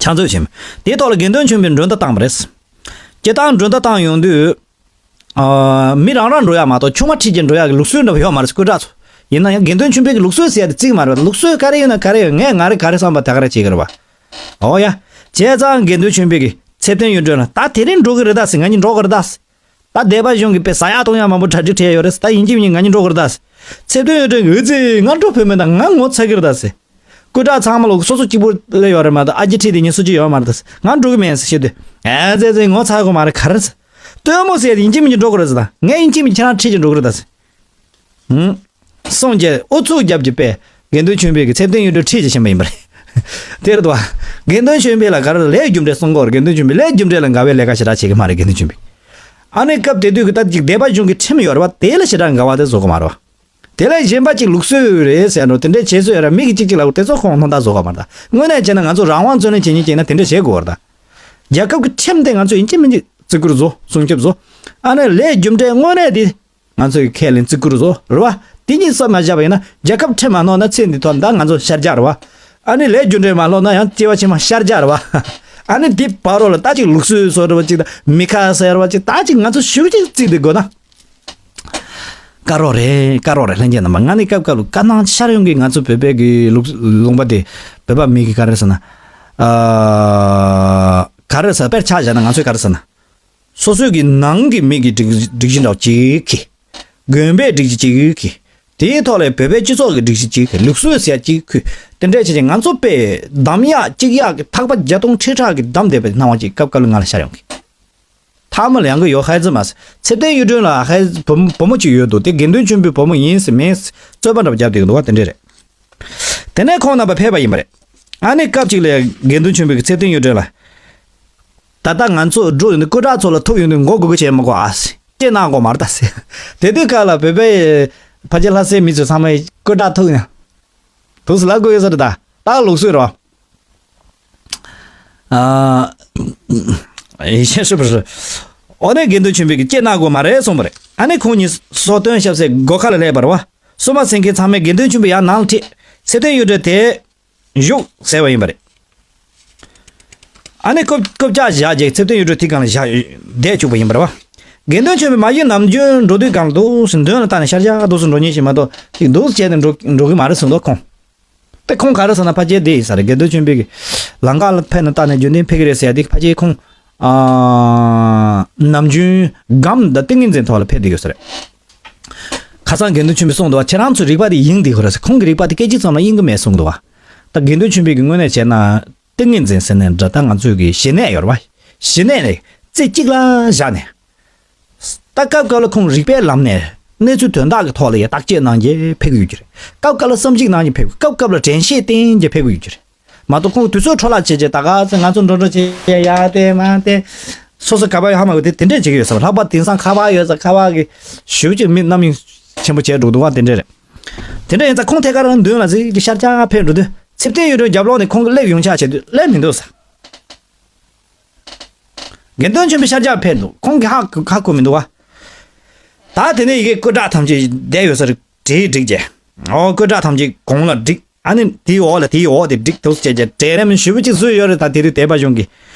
ཕྱག་མཛོད་ཆེན་མོ། དེའི་ཐོག་ལ་དགེ་འདུན་ཆོས་འཕེལ་མགྲོན་བརྡ་བཏང་བ་རེད། སྤྱིར་བཏང་མགྲོན་བརྡ་བཏང་ཡོང་དུས། ཨ། མི་རང་རང་འགྲོ་ཡག་མ་གཏོགས་ཆུང་མ་ཁྲིད་ཀྱིས་འགྲོ་ཡག་གི་ལུགས་སྲོལ་འདྲ་བོ་ཡོད་མ་རེད། སྐུ་དྲག་ཚོ། ཡིན་ན་ཡང་དགེ་འདུན་ཆོས་འཕེལ་གྱི་ལུགས་སྲོལ་ཟེར་ཡག་དེ་བརྩི་གི་མ་རེད་པ། ལུགས་སྲོལ་ག་རེ་ཡོད་ན་ག་རེ་ཡོད། ངས་ང་རེ་ག་རེ་བསམ་པ་ད་ག་རེ་བྱེད་ཀྱི་རེད་པ། འོ་ཡ། བྱས་ཙང་དགེ་འདུན་ཆོས་འཕེལ་གྱིས་ཚེ་བརྟན་གཡུ་སྒྲོན་ལ་ད་དེ་རིང་འགྲོ་གི་རེད་ད་ཟེར། ང་གཉིས་འགྲོ་གི་རེད་ད་ཟེར། ད་སྡེ་པ་གཞུང་གིས་དཔེ་ཟ་ཡག་བཏུང་ཡག་མང་པོ་གྲ་སྒྲིག་བྱས་ཡོད་རེད་ཟེར། ད་ཡིན་གཅིག་མིན་གཉིས་ང་གཉིས་འགྲོ་གི་རེད་ད་ཟེར། ཚེ་བརྟན་གཡུ་སྒྲོན་གྱིས་ཨེ་ཙི་ང་འགྲོ་ཕོད་མེད་ད། ང་ངོ་ཚ་གི་རེད་ད་ཟེར། སྐུ་དྲག་ཚང་མ་ལོ་སོ་སོ་གཅིག་པུ་སླེབས་ཡོད་རེད་མ་གཏོགས་ཨ་ཅེ་ཁྲིད་དེ་ཉིན་སུ་གཅིག་ཡོད་མ་རེད་ད་ཟེར། ང་འགྲོ་གི་མེད་ཟེར་བཤད་དུས། ཨེ་ཙི་ཙི་ངོ་ཚ་གི་མ་རེད་ག་རེ་ཟེར། སྟོན་མོ་ཟེར་ཡིན་གཅིག་མིན་གཉིས་འགྲོ་གི་རེད་ཟེར་ད། ངས་ཡིན་གཅིག་མིན་གཉིས་ཁྱེད་རང་ཁྲིད་ཀྱིས་འགྲོ་གི་རེད་ད་ཟེར། ཧུམ། གསུངས་རྗེས་ཨུ་ཚུགས་རྒྱབ་ཀྱི་པས་དགེ་འདུན་ཆོས་འཕེལ་གྱིས་ཚེ་བརྟན་གཡུ་སྒྲོན་ཁྲིད་ཀྱིས་ཕྱིན་པ་ཡིན་པ་རེད། དེ་རེད་དོ། དགེ་འདུན་ཆོས་འཕེལ་ལ་ག་རེ་ལས་རྒྱུ་འབྲས་གསུང་གི་ཡོད་རེད། དགེ་འདུན་ཆོས་འཕེལ་ལས་རྒྱུ་འབྲས་ལ་དགའ་བའི་ལས་ཀ་ཞེ་དྲག་བྱེད་ཀྱི་མ་རེད་དགེ་འདུན་ཆོས་འཕེལ། ཨ་ནི་སྐབས་དེ་དུས་ཀྱི་ད་ཅིག་སྡེ་པ་གཞུང་གི་ཁྲིམས་ཡོད་རེད་པ། དེ་ལ་ཞེ་དྲག་དགའ་བ་དེ་བཟོ་གི་མ་རེད་པ། དེ་ལས་གཞན་པ་ཅིག་ལུགས་སྲོལ་རེད་ཟེར་ནོ་དེ་འདྲའི་བྱེད་སྲོལ་ཡོད་ར། མི་གིས་གཅིག་གཅིག་ལབ་དགོས་དེ་ཚོ་ཁོང་སྣང་དག་བཟོ་གི་མ་རེད་ད། དངོས་གནས་བྱས་ན་ང་ཚོ་རང་དབང་རྩོད་ལེན་བྱེད་མཁན་བྱས་ན་དེ་འདྲ་བྱེད་དགོས་རེད་ད། རྒྱལ་ཁབ་ཀྱི་ཁྲིམས་དེ་ང་ཚོ་ཡིན་གཅིག་མིན་གཅིག་བརྩི་བཀུར་བཟོ་སྲུང་སྐྱོབ་བཟོ། ཨ་ནི་ལས་རྒྱུ་འབྲས་དངོས་གནས་དེ་ང་ཚོ་ཡི་ཁས་ལེན་བརྩི་བཀུར་བཟོ་རེད་པ། དེ་གཉིས་ས་མ་བཞག་པ་ཡིན་ན་རྒྱལ་ཁབ་ཁྲིམས་མ་ནོར་ན་ཚེ་འདི་ཐོག་ད་ང་ཚོ་ཤར་རྒྱག་རེད་པ། ཨ་ནི་ལས་རྒྱུ་འབྲས་མ་ལོག་ན་ཡང་སྐྱེ་བ་ཕྱི་མ་ཤར་རྒྱག་རེད་པ། ཨ་ནི་དེ་བར་རོ་ལ་ད་ཅིག་ལུགས་སྲོལ་བཟོ་རེད་པ་ཅིག་དང་མི་ཁ་ཟེར་བ་ཅིག་ད་ཅིག་ང་ཚོ་ཞུ་ཅིག་བརྩིས་བསྡད་དགོས་ན། དཀའ་རོགས་རེད་དཀའ་རོགས་རེད་ལྷན་རྒྱས་རྣམ་པ། ང་ནི་སྐབས་སྐབས་ལ་དཀའ་སྣང་ཤར་ཡོང་གི། ང་ཚོ་བོད་པའི་གི་ལུགས་ལུང་པ་དེ་བོད་པ་མི་གི་ག་རེ་ཟེར་ན། ཨ། ག་རེ་ཟེར་དཔེར་ཆ་བཞག་ན་ང་ཚོས་ག་རེ་ཟེར་ན། སོ་སོའི་གི་ནང་གི་མི་གི་སྒྲིག་སྒྲིག་གཞི་འདྲ་བོ་གཅིག་གི། དགོན་པའི་སྒྲིག་གཞི་གཅིག་གི། དེའི་ཐོག་ལ་བོད་པའི་སྤྱི་ཚོགས་ཀྱི་སྒྲིག་གཞི་གཅིག་གི། ལུགས་སྲོལ་ཟེར་གཅིག་གི། དེ་འདྲ་བྱས་ཀྱི་ང་ཚོ་དཔེ་གདམ་ཡག་གཅིག་ཡག་གི་ཐག་པ་བརྒྱ་སྟོང་ཁྲི་ཕྲག་གི་བསྡམས་བསྡད་པའི་སྣང་བ་ཅིག་སྐབས་སྐབས་ལ་ང་ལ་ཤར་ཡོང་གི། ཐ་མ་ལ་ཡང་གི་ཡོད་ཧའི་ཙི་མ་ཟེར། ཚེ་བརྟན་གཡུ་སྒྲོན་ལ་ཧའི་བུ་བུ་མོ་གཅིག་ཡོད་འདུག་དེ་དགེ་འདུན་ཆོས་འཕེལ་བུ་མོ་ཡིན་ཟེར་མིན་ཟེར་རྩོད་པ་འདྲ་པོ་བརྒྱབ་བསྡད་ཀྱི་འདུག་བ། དེ་འདྲ་རེད། དེ་ནས་ཁོང་རྣམ་པ་ཕེབས་པ་ཡིན་པ་རེད། ཨ་ནི་སྐབས་གཅིག་ལ་དགེ་འདུན་ཆོས་འཕེལ་གྱིས་ཚེ་བརྟན་གཡུ་སྒྲོན་ལ། ད་ལྟ་ང་ཚོ་འགྲོ་ཡོང་དུས་སྐུ་དྲག་ཚོ་ལ་ཐུག་ཡོང་དུས་མགོ་སྒུར་སྒུར་བྱེད་མི་དགོས་ཨ་ཟེར། ལྕེ་ནག་དགོས་མ་རེད་ད་ཟེར། དེ་དུས་སྐབས་ལ་བོད་པའི་ཕལ་ཆེར་ལྷ་སའི་མི་ཚོ་ཚང་མས་སྐུ་དྲག་ཐུག་ཡང་། དུས་སུ་ལབ་དགོས་ཡོད་ས་རེད་ད། ད་ལུགས་སྲོལ་རེད་བ། ཨ། ཡེ་ཤེས་ཧྲིལ་པོ་རེད། འོ་ནས་དགེ་འདུན་ཆོས་འཕེལ་གྱིས་ལྕེ་ནག་དགོས་མ་རེད་གསུངས་པ་རེད། ཨ་ནི་ཁོང་གཉིས་གསོལ་སྟོན་བཤམས་སའི་སྒོ་ཁ་ལ་སླེབས་པ་རེད་བ། བསུ་མ་ཟིན་མཁན་ཚང་མས་དགེ་འདུན་ཆོས་འཕེལ་ཡར་ནང་ལ་ཁྲིད། ཚེ་བརྟན་གཡུ་སྒྲོན་དེ་བཞུགས་ཟེར་བ་ཡིན་པ་རེད། ཨ་ནི་རྐུབ་རྐུབ་བཀྱག་བཞག་རྗེས་ཚེ་བརྟན་གཡུ་སྒྲོན་དེ་སྒང་ལ་བཞག་བསྡད་བཅུག་པ་ཡིན་པ་རེད་བ། དགེ་འདུན་ཆོས་འཕེལ་མ་གཞི་ནམ་རྒྱུན་འགྲོ་དུས་སྒང་ལ་འདུག་སེ་མདུན་ལ་བལྟས་ནས་ཤར་རྒྱག་འདུག་སེ་འགྲོ་མཁན་ཞིག་མ་གཏོགས་ཅིག་འདུག་སེ་བྱས་ནས་འགྲོ་འགྲོ་གི་མ་རེད་གསུངས་འདུག་ཁོང་། དེ་ཁོང་ག་རེ་ཟེར་ན་ཕལ་ཆེར་དེ་ཡིན་ས་རེད། དགེ་འདུན་ཆོས་འཕེལ་གྱིས་ལམ་ཁ་ལ་ཕེབས་ནས་བལྟས་ནས་རྒྱུན་ལྡན་ཕེབས་ཀྱི་རེད་ཟེར་ཡ་དེ་ཕལ་ཆེར་ཁོང་། ཨ། ནམ་རྒྱུན་སྒམ་དང་ཏིང་ངེ་འཛིན་ཐོག་ལ་ཕེབས་བསྡད་ཡོད་ས་རེད། ཁ་སང་དགེ་འདུན་ཆོས་འཕེལ་གསུངས་འདུག་བ། ཁྱེད་རང་ཚོའི་རིག་པ་དེ་ཡིན་བསྡད་ཁོ་རེད་ཟེར། ཁོང་གི་རིག་པ་དེ་སྐད་ཅིག་ཙམ་ལ་ཡིན་གྱི་མེད་གསུངས་འདུག་བ། ད་དགེ་འདུན་ཆོས་འཕེལ་གྱི་དངོས་གནས་བྱས་ན་ཏིང་ངེ་འཛིན་ཟེར་ནས་འདྲ་ད་ང་ཚོའི་གི་ཞི་གནས་ཡོད་རེད་བ། ཞི་གནས་ནས་རྩེ་གཅིག་ལ་བཞག་ནས། ད་སྐབས་སྐབས་ལ་ཁོང་རིག་པའི་ལམ་ནས་གནས་ཚུལ་དོན་དག་གི་ཐོག་ལ་ཡ་བརྟག་དཔྱད་གནང་རྒྱུ་ཕེབས་ཀྱི་ཡོད་ཀྱི་རེད། སྐབས་སྐབས་ལ་བསམ་གཞིག་གནང་རྒྱུ་ཕེབས་ཀྱི། སྐབས་སྐབས་ལ་དྲན་ཤེས་བསྟེན་རྒྱུ་ཕེབས་ཀྱི་ཡོད་ཀྱི་རེད། མ་གཏོགས་ཁོང་དུས་ཚོད་འཕྲོ་བརླག་བྱས་བྱས་ད་ག་ཚོད་ང་ཚོ་འགྲོ་འགྲོ་བྱས་ཡ་ཡ་དེ་མ་དེ། སོ་སོ་ག་པར་ཡོད་ཧ་མ་གོ་དེ་དེ་འདྲས་བྱེད་ཀྱི་ཡོད་ས་རེད། ལྷག་པར་དེང་སང་ཁ་པར་ཡོད་ས་ཁ་པར་གི་ཞུ་ཅིག་མི་རྣམ་གཡེང་ཆེན་པོ་བྱས་འགྲོ་འདུག་བ་དེ་འདྲས་རེད། དེ་འདྲ་ཡིན་ཙང་ཁོང་ཐད་ཀར་མདུན་ལ་གཟིགས་ཀྱི་ཤར་རྒྱག་ཕེབས་འགྲོ་དུས་ཚེ་བརྟན་གཡུ་སྒྲོན་རྒྱབ་ལོགས་ནས་ཁོང་གི་སླེབས་ཡོང་ཆ་བྱེད་དུས་སླེབས་མི་འདུག་ས། དགེ་འདུན་ཆོས་འཕེལ་ཤར་རྒྱག་ཕེབས་འདུག་ཁོང་གིས་ཧ་ཧ་གོ་མི་འདུག་བ། ད་དེ་ནས་ཡི་གེ་སྐུ་དྲག་ཐམས་ཅད་བསྡད་ཡོད་ས་རེད། གྲལ་བསྒྲིགས་བྱས། ཨོ་སྐུ་དྲག་ཐམས་ཅད་གོང་ལ་བསྒྲིགས། ཨ་ནི་དེའི་འོག་ལ་དེའི་འོག་དེ་བསྒྲིགས་འདུག་བྱས་བྱས་གྲལ་རིམ་ཞེ་པོ་ཅིག་བཟོས་ཡོད་རེད། ད་དེ་དུས་དད་པ་གཞུང་གིས་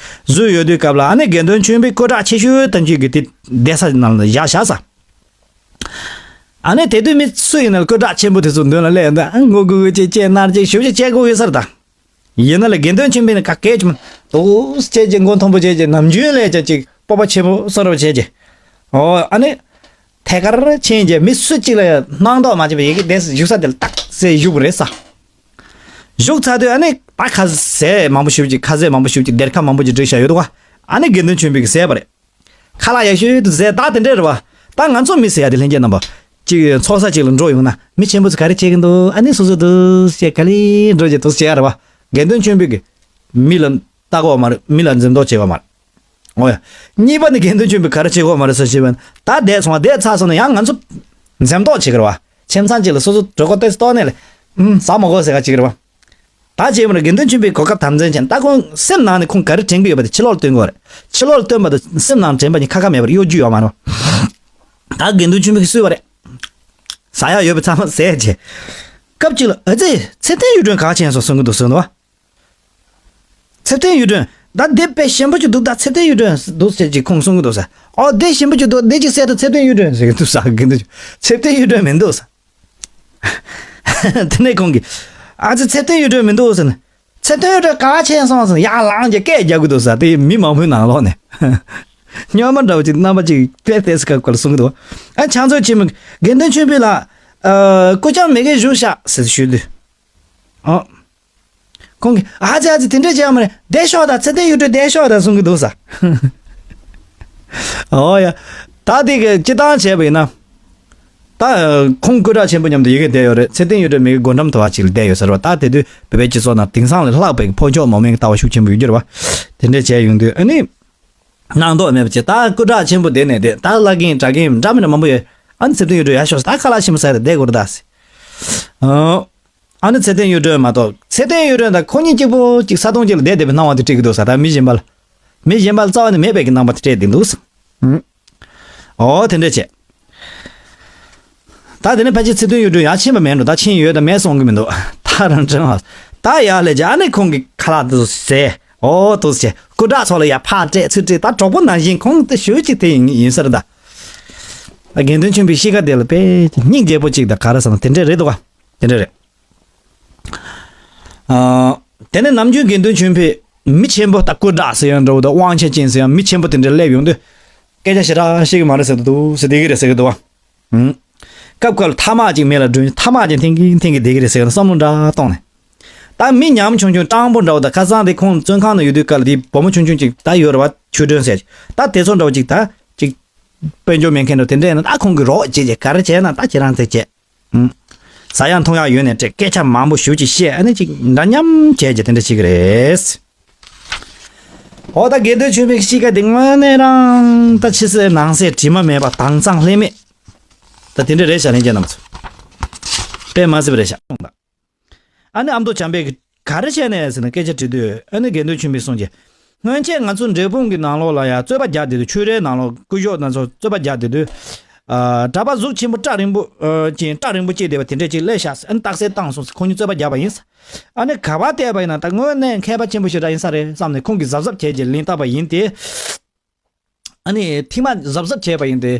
བཟོས་ཡོད་དུས་སྐབས་ལ་ཨ་ནི་དགེ་འདུན་ཆོས་འཕེལ་སྐུ་དྲག་ཆེ་ཤོས་ཐམས་ཅད་ཀྱི་དེ་བསྡད་ས་ནང་ལ་བཞག་བཞག་ས། ཨ་ནི་དེ་དུས་མི་སུ་ཡིན་ན་སྐུ་དྲག་ཆེན་པོ་དེ་ཚོ་མདུན་ལ་སླེབས་ཡོང་དུས་ཨ་ངུ་གུ་གུ་བྱས་བྱས་མནར་བྱས་ཞེ་པོ་ཅིག་བྱེད་དགོས་ཡོད་ས་རེད་ད། ཡིན་ན་ལས་དགེ་འདུན་ཆོས་འཕེལ་ནི་ག་གེ་ཅིག་མ་འདུག་བྱས་བྱས་མགོ་མཐོན་པོ་བྱས་བྱས་ནམ་རྒྱུན་ལས་ཀྱང་ཅིག་སྤོབས་པ་ཆེན་པོ་བཟོ་འདྲ་བྱས་བྱས། ཨོ་ཨ་ནི་ཐད་ཀར་ཕྱིན་བྱས་མི་སུ་གཅིག་ལ་སྣང་དོགས་མ་བྱས་པ་ཡི་གེ་དེ་བཞུགས་ས་དེ་ལ་ཏག་ཟེར་བཞུགས་པ་རེད་ས། བཞུགས་ཚར་དུས་ཨ་ནི་ད་ཁ་ཟས་མང་པོ་ཞེ་པོ་ཅིག་ཁ་ཟས་མང་པོ་ཞེ་པོ་ཅིག་སྡེར་ཁ་མང་པོ་ཅིག་བསྒྲིགས་བཞག་ཡོད་འདུག་ག་ཨ་ནི་དགེ་འདུན་ཆོས་འཕེལ་གྱིས་བཟས་པ་རེད། ཁ་ལག་ཡག་ཤོས་དུ་བཟས་ད་དེ་འདྲས་རེད་བ། ད་ང་ཚོ་མི་ཟེར་ཡ་དེ་ལྷན་རྒྱས་རྣམ་པ། ཅིག་ཚོགས་ས་ཅིག་ལ་འགྲོ་ཡོང་ན་མི་ཆེན་པོ་ཚོ་ག་རེ་བྱེད་ཀྱི་འདུག་ཨ་ནི་སོ་སོ་འདུག་བྱས་ག་ལེར་འགྲོ་བྱས་འདུག་བྱས་ཡ་རེད་བ། དགེ་འདུན་ཆོས་འཕེལ་གྱིས་མི་ལ་ལྟ་གོ་མ་རེད། མི་ལ་འཛེམ་དོགས་བྱེད་གོ་མ་རེད། འོ་ཡ། གཉིས་པ་ནི་དགེ་འདུན་ཆོས་འཕེལ་ག་རེ་བྱེད་གོ་མ་རེད་ཟེར་ཞེས་པ་ཡིན་ན་ད་བསྡད་སོང་བ་བསྡད་ཚར་སོང་ན་ཡང་ང་ཚོ་འཛེམ་དོགས་བྱེད་ཀྱི་རེད་བ། ཁྱིམ་ཚང་གཅིག་ལ་སོ་སོ་གྲོད་ཁོག་ཏོག་ཙམ་ལྟོགས་ནས་ལས། ཨུམ་ཟ་མ་དགོས་ཟེར་ག་བྱེད་ཀྱི་རེད་བ། ད་བྱས་པ་ན་དགེ་འདུན་ཆོས་འཕེལ་གོ་སྐབས་དམ་འཛིན་བྱས་ནས་ད་ཁོང་སེམས་ནང་ནས་ཁོང་ག་རེ་དྲན་གྱི་ཡོད་པ་དེ་ཕྱི་ལོགས་ལ་སྟོན་དགོས་རེད། ཕྱི་ལོགས་ལ་སྟོན་པ་དང་སེམས་ནང་དྲན་པ་གཉིས་ཁ་ཁ་མེད་པར་གཡོ་སྒྱུ་ཡོད་མ་རེད། ད་དགེ་འདུན་ཆོས་འཕེལ་གྱིས་གསོལ་བ་རེད། ཟ་ཡག་ཡོད་པ་ཚང་མ་ཟས་བྱས། སྐབས་གཅིག་ལ་ཨ་ཙི་ཚེ་བརྟན་གཡུ་སྒྲོན་ག་ཕྱིན་སོང་གསུང་གི་འདུག་ཟེར་འདུག་བ། ཚེ་བརྟན་གཡུ་སྒྲོན། ད་དེ་དཔེ་ཞིམ་པོ་ཅིག་འདུག་ད་ཚེ་བརྟན་གཡུ་སྒྲོན་འདུག་ཟེར་གྱི་ཁོང་གསུང་གི་འདུག་ཟེར། ཨོ་དེ་ཞིམ་པོ་ཅིག་འདུག་དེ་ཅིག་ཟས་ད་ཚེ་བརྟན་གཡུ་སྒྲོན་ཟེར་གྱི་འདུག་ཟེར་གྱི་འདུག་ཚེ་བརྟན་གཡུ་སྒྲོན་མི་འདུག་ཟེར། དེ་ནས་ཁོང་གིས། ཨ་ཙི་ཚེ་བརྟན་གཡུ་སྒྲོན་མི་འདུག་ཟེར་ན། ཚེ་བརྟན་གཡུ་སྒྲོན་ག་ཕྱིན་སོང་ཟེར་ན་ཡར་ལངས་ཀྱི་སྐད་རྒྱག་གི་འདུག་ཟེར། དེ་མི་མང་པོའི་ནང་ལོགས་ནས། སྨྱོན་མ་འདྲ་བོ་ཅིག་རྣམ་པ་ཅིག་དཔེ་དེ་སི་ཀ་སྐོར་གསུང་གི་འདུག་ཨ་ཕྱག་མཛོད་ཆེན་མོ་དགེ་འདུན་ཆོས་འཕེལ་ལགས། ཨ་སྐུ་ཅང་མེད་མཁན་བཞུགས་ཤག་ཟེར་ཞུས་དུས། ཨ། ཁོང་གིས་ཨ་ཙི་ཨ་ཙི་དེ་འདྲ་བྱས་མ་རེད། བསྡད་ཤོག་དང་ཚེ་བརྟན་གཡུ་སྒྲོན་བསྡད་ཤོག་དང་གསུང་གི་འདུག་ས། ཨོ་ཡ། ད་དེ་གི་སྤྱི་བཏང་བྱས་པ་ཡིན་ན། ད་ཁོང་སྐུ་དྲག་ཆེན་པོ་མཉམ་དུ་ཡི་གེ་བསྡད་ཡོད་རེད། ཚེ་བརྟན་གཡུ་སྒྲོན་མི་གི་སྒོ་འགྲམ་དུ་བ་ཅིག་ལ་བསྡད་ཡོད་ཟེར་བ། ད་དེ་དུས་བོད་པའི་སྤྱི་ཚོགས་ནང་དེང་སང་ལས་ལྷག་པའི་ཕོ་མཆོག་མང་མོས་ལྟ་བ་ཤུགས་ཆེན་པོ་ཡོད་རྒྱུ་རེད་བ། དེ་འདྲས་བྱས་ཡོང་དུས་ཨ་ནི། སྣང་དོགས་མེད་པ་བྱས་ད་སྐུ་དྲག་ཆེན་པོ་བསྡད་ནས་བསྡད་ད་བླ་རྒན་གྲྭ་རྒན་འདྲ་མི་འདྲ་མང་པོ་ཡོད། ཨ་ནི་ཚེ་བརྟན་གཡུ་སྒྲོན་ཡར་ཤོག་ཟེར་ད་ཁ་ལག་ཞིམ་པོ་ཟ་ཡ་རེད་བསྡད་དགོས་རེད་ད་ཟེར། ཨོ། ཨ་ནི་ཚེ་བརྟན་གཡུ་སྒྲོན་མ་གཏོགས་ཚེ་བརྟན་གཡུ་སྒྲོན་དང་ཁོ་གཉིས་གཅིག་པོ་གཅིག་ས་དོང་གཅིག་ལ་བསྡད་བསྡད་པའི་སྣང་བ་དེ་སྤྲད་ཀྱི་འདུག་ས། ད་མི་གཞན་པ་ལ། མི་གཞན་པ་ལ་རྩ་བ་ནས་མེད་པའི་གི་སྣང་བ་དེ་སྤྲད་བསྡད་འདུག་ས། ཨོ་དེ་འདྲས་བྱས། ད་དེ་ནས་ཕལ་ཆེར་ཚེ་བརྟན་གཡུ་སྒྲོན་ཡར་ཕྱིན་པ་མེད་འགྲོ། ད་ཕྱིན་ཡོད་ད་མེད་གསུང་གི་མི་འདུག་ད་རང་དྲན་བ། ད་ཡར་ལས་ཀྱི་ཨ་ནི་ཁོང་གི་ཁ་ལག་དེ་ཚོ་ཟས། ཨོ་དུ་ཟས། སྐུ་དྲག་ཚོ་ལ་ཡར་ཕར་སྤྲད་ཚུར་སྤྲད་ད་གྲོགས་པོ་ནང་བཞིན་ཁོང་དེ་ཞུ་ཅིག་དེ་ཡིན་ཡིན་ས་རེད་ད། དགེ་འདུན་ཆོས་འཕེལ་གཤིས་ཀ་དེ་ལ་དཔེ་སྙིང་རྗེ་པོ་ཅིག་ད་ག་རེ་ཟེར་ན་དེ་འདྲས་རེད་འདུག་བ། དེ་འདྲས་རེད། ཨ། དེ་ནས་ནམ་རྒྱུན་དགེ་འདུན་ཆོས་འཕེལ་མི་ཆེན་པོ་ད་སྐུ་དྲག་ཟེར་ཡང་འདྲ་བོ་ད་དབང་ཆེ་ཅན་ཟེར་ཡང་མི་ཆེན་པོ་དེ་འདྲ་སླེབས་ཡོང་དུས། སྐད་ཆ་ཞེ་དྲག་བཤད་ཀྱི་མ་རེད་ཟེར་དུ་འདུག་ཟེར་བསྡད་ཀྱི་རེད་ཟེར་གྱི་འདུག་བ། ཨུམ། སྐབས་སྐབས་ལ་ཐ་མག་ཅིག་མེད་ལ་སྒྲོན་ཐ་མག་ཅིག་འཐེན་གྱིན་འཐེན་གྱིན་བསྡད་ཀྱི་རེད་ཟེར་ཡང་བསམ་བློ་འདྲ་གཏོང་ནས། ད་མི་ཉམ་ཆུང་ཆུང་སྤྲང་པོ་འདྲ་བོ་ད་ཁ་སང་དེ་ཁོང་བཙོན་ཁང་ནང་ཡོད་དུས་སྐབས་ལ་དེ་བུ་མོ་ཆུང་ཆུང་ཅིག་ད་ཡོད་རེད་བ་ཆོས་སྒྲོན་ཟེར། ད་དེ་ཚོ་འདྲ་བོ་ཅིག་ད་ཅིག་དཔལ་འབྱོར་མེད་མཁན་འདྲ་དེ་འདྲ་ཡིན་ན་ད་ཁོང་གིས་རོགས་བྱེད་བྱེད་ག་རེ་བྱས་ན་ད་ཁྱེད་རང་ཚོས་བྱེད། ཨུམ། ཟ་ཡག་འཐུང་ཡག་ཡོད་ནས་སྤྲད་སྐད་ཆ་མང་པོ་ཞེ་ཅིག་བཤད་ཨ་ནི་ཅིག་འདྲ་མཉམ་བྱས་ཀྱི་དེ་འདྲ་བྱེད་ཀྱི་རེད། འོ་ད་དགེ་འདུན་ཆོས་འཕེལ་གཤིས་ཀ་དེ་དངོས་གནས་རང་ད་ཕྱི་གསལ་ནང་གསལ་དྲི་མ་མེད་པ་དྭངས་གཙང་ལྷད་མེད། ད་དེ་འདྲ་རེད་ཤག་ལྷན་རྒྱས་རྣམས་ཚོ། དཔེ་མ་སྲིད་པ་རེད་ཤག་གསུངས་དང་། ཨ་ནི་ཨ་མདོ་བྱམས་པས་ག་རེ་བྱས་ནས་ཟེར་ན་སྐད་ཆ་དྲིས་དུས་ཨ་ནི་དགེ་འདུན་ཆོས་འཕེལ་གསུངས་ཀྱི། སྔོན་ཆད་ང་ཚོ་འབྲས་སྤུངས་ཀྱི་ནང་ལོགས་ལ་ཡང་རྩོད་པ་རྒྱག་བསྡད་དུས་ཆོས་རའི་ནང་ལོགས་སྐུ་ཞབས་ང་ཚོ་རྩོད་པ་རྒྱག་བསྡད་དུས། ཨ། གྲྭ་པ་གཟུགས་ཆེན་པོ་སྐྲ་རིང་པོ་ཨ། ཅན་སྐྲ་རིང་པོ་སྐྱེས་བསྡད་པ་དེ་འདྲས་ཅིག་སླེབས་ཤག་ཟེར་ཨ་ནི་རྟགས་གསལ་བཏང་སོང་ཟེར་ཁོང་གཉིས་རྩོད་པ་རྒྱག་པ་ཡིན་ཟེར། ཨ་ནི་ག་པར་བལྟས་པ་ཡིན་ན་ད་དངོས་གནས་མཁས་པ་ཆེན་པོ་ཞེ་དྲག་ཡིན་ས་རེད་བསམ་ནས་ཁོང་གིས་གཟབ་གཟབ་བྱས་རྗེས་ལན་བཏབ་པ་ཡིན་ཏེ། ཨ་ནི་ཐེངས་མ་གཟབ་གཟབ་བྱས་པ་ཡིན་ཏེ།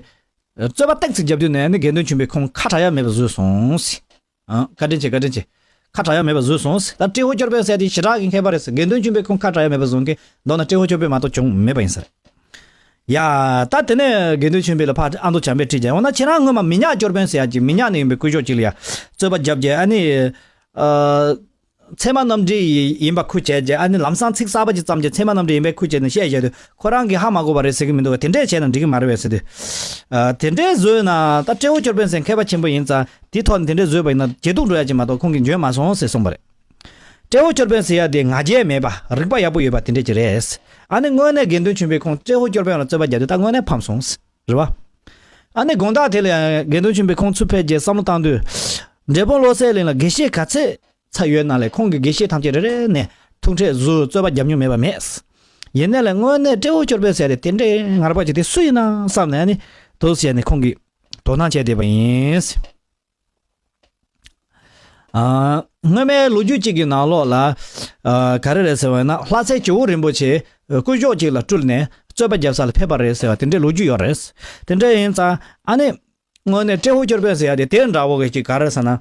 རྩོད་པ་ཏོག་ཙམ་བརྒྱབ་དུས་ནས་ཨ་ནི་དགེ་འདུན་ཆོས་འཕེལ་ཁོང་ཁ་གྲག་ཡ་མེད་པ་བཟོས་སོང་ཟེར། ཨ། བཀའ་དྲིན་ཆེ་བཀའ་དྲིན་ཆེ། ཁ་གྲག་ཡ་མེད་པ་བཟོས་སོང་ཟེར། ད་ཏྲེ་ཧོ་སྐྱོར་དཔོན་ཟེར་དེ་ཞེ་དྲག་གི་མཁས་པ་རེད་ཟེར། དགེ་འདུན་ཆོས་འཕེལ་ཁོང་ཁ་གྲག་ཡ་མེད་པ་བཟོ་མཁན་མདོར་ན་ཏྲེ་ཧོ་སྐྱོར་དཔོན་མ་གཏོགས་བྱུང་མེད་པ་ཡིན་ས་རེད། ཡ། ད་དེ་ནས་དགེ་འདུན་ཆོས་འཕེལ་ལ་ཕར་ཨ་མདོ་བྱམས་པས་དྲིས་ཀྱང་འོ་ན་ཁྱེད་རང་སྔོན་མ་མི་ཉག་སྐྱོར་དཔོན་ཟེར་ཡ་ཅིག་མི་ཉག་ནས་ཡིན་པའི་སྐུ་ཞབས་ཅིག་ལ་ཡ་རྩོད་པ་བརྒྱབ་རྗེས་ཨ་ནི། ཨ། ཚད་མ་རྣམ་འགྲེལ་ཡིན་པ་ཁུལ་བྱས་རྗེས་ཨ་ནི་ལམ་སང་ཚིག་གསར་པ་ཅིག་བརྩམས་རྗེས་ཚད་མ་རྣམ་འགྲེལ་ཡིན་པའི་ཁུལ་བྱས་ནས་བཤད་བཞག་དུས་ཁོ་རང་གིས་ཧ་མ་གོ་བ་རེད་ཟེར་གྱི་མི་འདུག་བ། དེ་འདྲས་བྱས་ན་འགྲིག་གི་མ་རེད་པས་ཟེར་དུས། ཨ། དེ་འདྲས་བཟོས་ན་ད་ཏྲེ་ཧོ་སྐྱོར་དཔོན་ཟེར་མཁས་པ་ཆེན་པོ་ཡིན་ཙང་དེའི་ཐོག་ནས་དེ་འདྲས་བཟོས་པ་ཡིན་ན་བརྗེད་ཐུབ་འགྲོ་ཡ་ཅིག་མ་གཏོགས་ཁོང་གིས་འཇོན་མ་སོང་ཟེར་གསུངས་པ་རེད། ཏྲེ་ཧོ་སྐྱོར་དཔོན་ཟེར་ཡ་དེ་ང་རྒྱལ་མེད་པ་རིག་པ་ཡག་པོ་ཡོད་པ་དེ་འདྲས་ཅིག་རེད། ཨ་ནི་དངོས་གནས་དགེ་འདུན་ཆོས་འཕེལ་ཁོང་ཏྲེ་ཧོ་སྐྱོར་དཔོན་ལ་རྩོད་པ་རྒྱག་དུས་ད་དངོས་གནས་ཕམ་སོང་། རེད་བ། ཨ་ནི་དགོང་དག་དེ་ལ་ཡང་དགེ་འདུན་ཆོས་འཕེལ་ཁོང་ཚུར་ཕེབས་རྗེས་བསམ་བློ་བཏང་དུས། འབྲས་སྤུངས་བློ་གསལ་གླིང་ལ་དགེ་བཤེས་ག་ཚད་ཚར་ཡོད་ན་ལས་ཁོང་གི་དགེ་བཤེས་ཐམས་ཅད་རེ་རེ་ནས་ཐུག་འཕྲད་བཟོས་རྩོད་པ་རྒྱབ་མྱོང་མེད་པ་མེད། ཡིན་ནའི་ལས་དངོས་གནས་ཏྲེ་ཧོར་སྐྱོར་དཔོན་ཟེར་ཡ་དེ་དེ་འདྲའི་ངར་པ་ཅིག་དེ་སུ་ཡིན་ན་བསམ་ནས་ནི་དུ་བྱས་ནས་ཁོང་གིས་དོ་སྣང་བྱས་བསྡད་པ་ཡིན། ཨ། སྔོན་མའི་ལོ་རྒྱུས་གཅིག་གི་ནང་ལོགས་ལ། ཨ། ག་རེ་རེད་ཟེར་བ་ཡིན་ན། ལྷ་སའི་ཇོ་བོ་རིན་པོ་ཆེ་སྐུ་ཞབས་གཅིག་ལ་སྤྲུལ་ནས་རྩོད་པ་རྒྱབ་ས་ལ་ཕེབས་པ་རེད་ཟེར་བ་དེ་འདྲའི་ལོ་རྒྱུས་ཡོད་རེད། དེ་འདྲ་ཡིན་ཙང་ཨ་ནི། དངོས་གནས་ཏྲེ་ཧོར་སྐྱོར་དཔོན་ཟེར་ཡ་དེ་དེ་འདྲ་བོ་གི་ཅིག་ག་རེ་ཟེར་ན།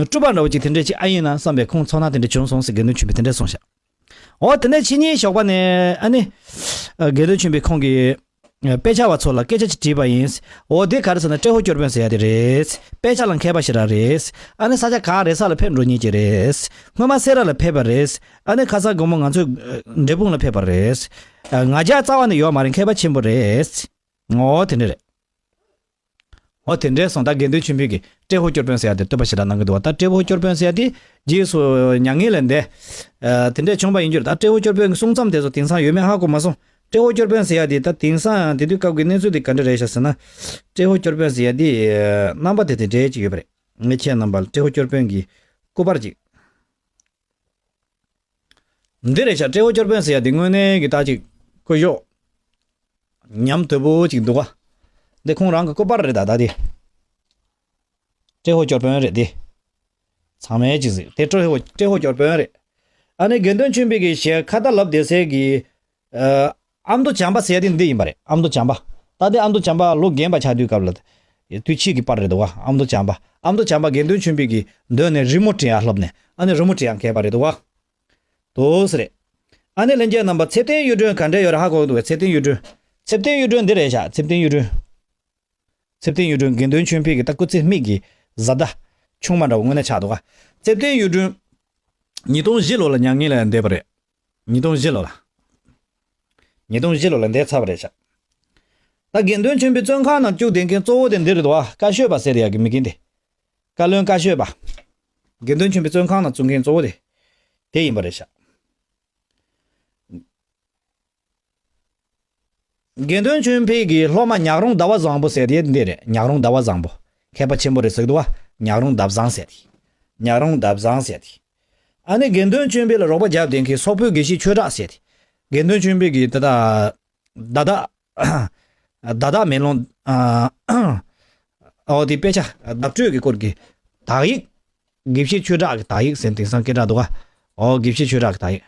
སྤྲུལ་པ་འདྲ་བོ་ཅིག་དེ་འདྲ་ཅིག་ཨ་ཡིན་ན་བསམ་པའི་ཁོང་ཚོར་སྣང་དེ་འདྲ་བྱུང་སོང་ཟེར་དགེ་འདུན་ཆོས་འཕེལ་དེ་འདྲ་གསུངས་ཤག་འོ་དེ་ནས་ཕྱི་ཉིན་ཞོགས་པ་ནས་ཨ་ནི། དགེ་འདུན་ཆོས་འཕེལ་ཁོང་གིས། དཔེ་ཆ་བ་ཚོ་ལ་སྐད་ཆ་ཅིག་དྲིས་པ་ཡིན། འོ་དེ་ག་རེ་ཟེར་ན་ཏྲེ་ཧོར་སྐྱོར་དཔོན་ཟེར་ཡ་དེ་རེད། དཔེ་ཆ་ལ་མཁས་པ་ཞེ་དྲག་རེད། ཨ་ནི་ས་ཆ་ག་རེ་ས་ལ་ཕེབས་འགྲོ་མཁན་ཅིག་རེད། སྔོན་མ་སེ་ར་ལ་ཕེབས་པ་རེད། ཨ་ནི་ཁ་སང་དགོང་མོ་ང་ཚོའི་འབྲས་སྤུངས་ལ་ཕེབས་པ་རེད། ང་རྒྱལ་རྩ་བ་ནས་ཡོད་མ་རེད། མཁས་པ་ཆེན་པོ་རེད། འོ་དེ་འདྲ་རེད། འོ་དེ་འདྲས་སོང་། ད་དགེ་འདུན་ཆོས་འཕེལ་གྱིས་ཏྲེ་ཧོར་སྐྱོར་དཔོན་ཟེར་ཡ་དེ་བསྟོད་པ་ཞེ་དྲག་གནང་གི་འདུག་བ། ད་ཏྲེ་ཧོར་སྐྱོར་དཔོན་ཟེར་ཡ་དེ་རྗེས་སུ་མྱ་ངན་ལས་འདས། ཨ། དེ་འདྲས་བྱུང་བ་ཡིན་རྒྱུ་རེད། ད་ཏྲེ་ཧོར་སྐྱོར་དཔོན་གྱི་གསུང་རྩོམ་དེ་ཚོ་དེང་སང་ཡོད་མེད་ཧ་གོ་མ་སོང་། ཏྲེ་ཧོར་སྐྱོར་དཔོན་ཟེར་ཡ་དེ་ད་དེང་སང་དེ་དུས་སྐབས་ཀྱི་གནས་ཚུལ་དེ་ག་འདྲ་རེད་ཤག་ཟེར་ན། ཏྲེ་ཧོར་སྐྱོར་དཔོན་ཟེར་ཡ་དེ་རྣམ་པ་དེ་དེ་འདྲས་ཅིག་ཡོད་པ་རེད། ངས་ཁྱེད་རྣམ་པ་ལ་ཏྲེ་ཧོར་སྐྱོར་དཔོན་གྱི་སྐུ་པར་ཅིག་འདི་རེད་ཤག་ཏྲེ་ཧོར་སྐྱོར་དཔོན་ཟེར་ཡ་འདི་དངོས་གནས་ཀྱི་ད་ཅིག་སྐུ་ཞབས་ཉམས་དོད་པོ་ཅིག་འདུག་ག་འདི་ཁོང་རང་གི་སྐུ་པར་རེད། ད་ད་འདི་ཏྲེ་ཧོར་སྐྱོར་དཔོན་རེད་འདི། ཚང་མས་ཅིག་གཟིགས། དེ་ཏྲེ་ཧོར་ཏྲེ་ཧོར་སྐྱོར་དཔོན་རེད། ཨ་ནི་དགེ་འདུན་ཆོས་འཕེལ་གྱི་ཞལ་ཁ་བརྡ་ལབ་བསྡད་སའི་གི། ཨ། ཨ་མདོ་བྱམས་པ་ཟེར་ཡ་དེ་འདི་ཡིན་པ་རེད། ཨ་མདོ་བྱམས་པ། ད་འདི་ཨ་མདོ་བྱམས་པ་ལོ་རྒན་པ་ཆགས་དུས་སྐབས་ལ་དུས་ཕྱིས་ཀྱི་པར་རེད་འདུག་ག་ཨ་མདོ་བྱམས་པ། ཨ་མདོ་བྱམས་པ་དགེ་འདུན་ཆོས་འཕེལ་གྱི་མདུན་ནས་རི་མོ་བྲིས་ཡ་ལྷབ་ནས་ཨ་ནི་རི་མོ་བྲིས་ཡ་མཁས་པ་རེད་འདུག་ག་དོ་སི་རེད། ཨ་ནི་ལྷན་རྒྱས་རྣམ་པ་ཚེ་བརྟན་གཡུ་སྒྲོན་ག་འདྲས་ཡོད་རེད། ཧ་གོ་འདུག་གས། ཚེ་བརྟན་གཡུ་སྒྲོན། ཚེ་བརྟན་གཡུ་སྒྲོན་འདི་རེད་ཤག་ཚེ་བརྟན་གཡུ་སྒྲོན། ཚེ་བརྟན་གཡུ་སྒྲོན་དགེ་འདུན་ཆོས་འཕེལ་གྱི་ད་སྐུ་ཚེ་སྨད་ཀྱི་བཟའ་ཟླ་ཆུང་མ་འདྲ་བོ་དངོས་གནས་ཆགས་འདུག་ག་ཚེ་བརྟན་གཡུ་སྒྲོན། ཉིས་སྟོང་བཞི་ལོ་ལ་མྱ་ངན་ལས་འདས་པ་རེད། ཉིས་སྟོང་བཞི་ལོ་ལ། ཉིས་སྟོང་བཞི་ལོ་ལ་འདས་ཚར་བ་རེད་ཤག་ད་དགེ་འདུན་ཆོས་འཕེལ་བཙོན་ཁང་ནང་བཅུག་བསྡད་མཁན་གཙོ་བོ་དེ་འདི་རེད་འདུག་ག་བཀའ་ཤོད་པ་ཟེར་ཡག་གི་མི་རྒན་དེ། བཀའ་བློན་བཀའ་ཤོད་པ། དགེ་འདུན་ཆོས་འཕེལ་བཙོན་ཁང་ནང་བཙུགས་མཁན་གཙོ་བོ་དེ། དེ་ཡིན་པ་རེད་ཤག་དགེ་འདུན་ཆོས་འཕེལ་གྱི་སློབ་མ་ཉག་རོང་ཟླ་བ་བཟང་པོ་ཟེར་དེ་འདི་རེད། ཉག་རོང་ཟླ་བ་བཟང་པོ། མཁས་པ་ཆེན་པོ་རེད་ཟེར་གི་འདུག་ག་ཉག་རོང་ཟླ་བཟང་ཟེར་དེ། ཉག་རོང་ཟླ་བཟང་ཟེར་དེ། ཨ་ནི་དགེ་འདུན་ཆོས་འཕེལ་ལ་རོགས་པ་རྒྱབ་བསྡད་མཁན་སོག་པོའི་དགེ་བཤེས་ཆོས་གྲགས་ཟེར་དེ། དགེ་འདུན་ཆོས་འཕེལ་གྱི་ད་ལྟ། ད་ལྟ། ད་ལྟ་མེ་ལོང་། ཨ། ཨོ་དེ་དཔེ་ཆ་བརྡ་སྤྲོད་ཀྱི་སྐོར་གྱི་དག་ཡིག་དགེ་བཤེས་ཆོས་གྲགས་ཀྱི་དག་ཡིག་ཟེར་དེང་སང་སྐད་གྲགས་འདུག་ག་ཨོ་དགེ་བཤེས་ཆོས་གྲགས་ཀྱི་དག་ཡིག་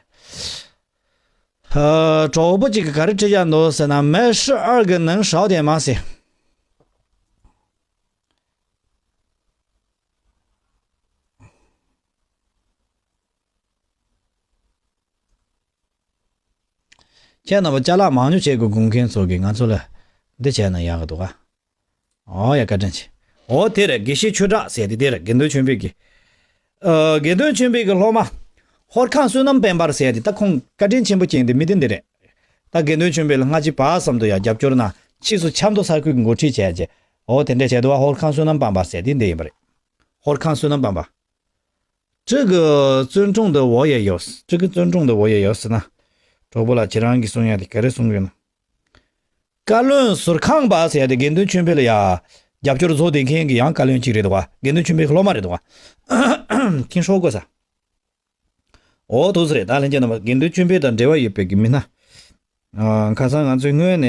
ཨ། གྲོགས་པོ་གཅིག་གིས་ག་རེ་བྲིས་བཞག་འདུག་ཟེར་ན། 没事二个能少点吗ཟེར། ཁྱེད་རྣམ་པ་ཅ་ལག་མང་ཉུང་བྱེད་དགོས་དགོངས་མཁན་ཚོ་གིས་ང་ཚོ་ལ་འདི་བྱས་ན་ཡག་གི་འདུག་ག་ཨོ་ཡ་བཀའ་དྲིན་ཆེ། ཨོ་དེ་རེད། དགེ་བཤེས་ཆོས་གྲགས་ཟེར་དེ་དེ་རེད། དགེ་འདུན་ཆོས་འཕེལ་གྱི། ཨ། དགེ་འདུན་ཆོས་འཕེལ་གྱི་སློབ་མ། ཧོར་ཁང་བསོད་ནམས་དཔལ་འབར་ཟེར་དེ་ད་ཁོང་བཀའ་དྲིན་ཆེན་པོ་ཅན་དེ་མི་དེ་འདི་རེད། ད་དགེ་འདུན་ཆོས་འཕེལ་ལ་སྔ་ཕྱི་བར་གསུམ་དུ་ཡང་རྒྱབ་སྐྱོར་གནང་། ཕྱིས་སུ་ཆབ་མདོ་ས་ཁུལ་གྱི་འགོ་ཁྲིད་བྱས་རྗེས། ཨོ་དེ་འདྲས་བྱས་འདུག་ག་ཧོར་ཁང་བསོད་ནམས་དཔལ་འབར་ཟེར་དེ་འདི་ཡིན་པ་རེད། ཧོར་ཁང་བསོད་ནམས་དཔལ་འབར། 这个尊重的我也有，这个尊重的我也有ཟེར་ན། གྲོགས་པོ་ལགས་ཁྱེད་རང་གིས་གསུང་ཡ་དེ་ག་རེ་གསུང་གི་ཡོད་ན། བཀའ་བློན་ཟུར་ཁང་པ་ཟེར་ཡ་དེ་དགེ་འདུན་ཆོས་འཕེལ་ལ་ཡ་རྒྱབ་སྐྱོར་བཟོ་བསྡད་མཁན་གྱི་ཡང་བཀའ་བློན་གཅིག་རེད་འདུག་ག་དགེ་འདུན་ཆོས་འཕེལ་གྱི་སློབ་མ་རེད་འདུག་ག་ཁྱེད་ཤོག་གོ་ས། ཨོ་ཐུགས་སུ་རེད། ད་ལྷན་རྒྱས་རྣམ་པ་དགེ་འདུན་ཆོས་འཕེལ་དང་འབྲེལ་བ་ཡོད་པའི་གི་མི་སྣ། ཨ། ཁ་སང་ང་ཚོའི་སྔོན་ནས་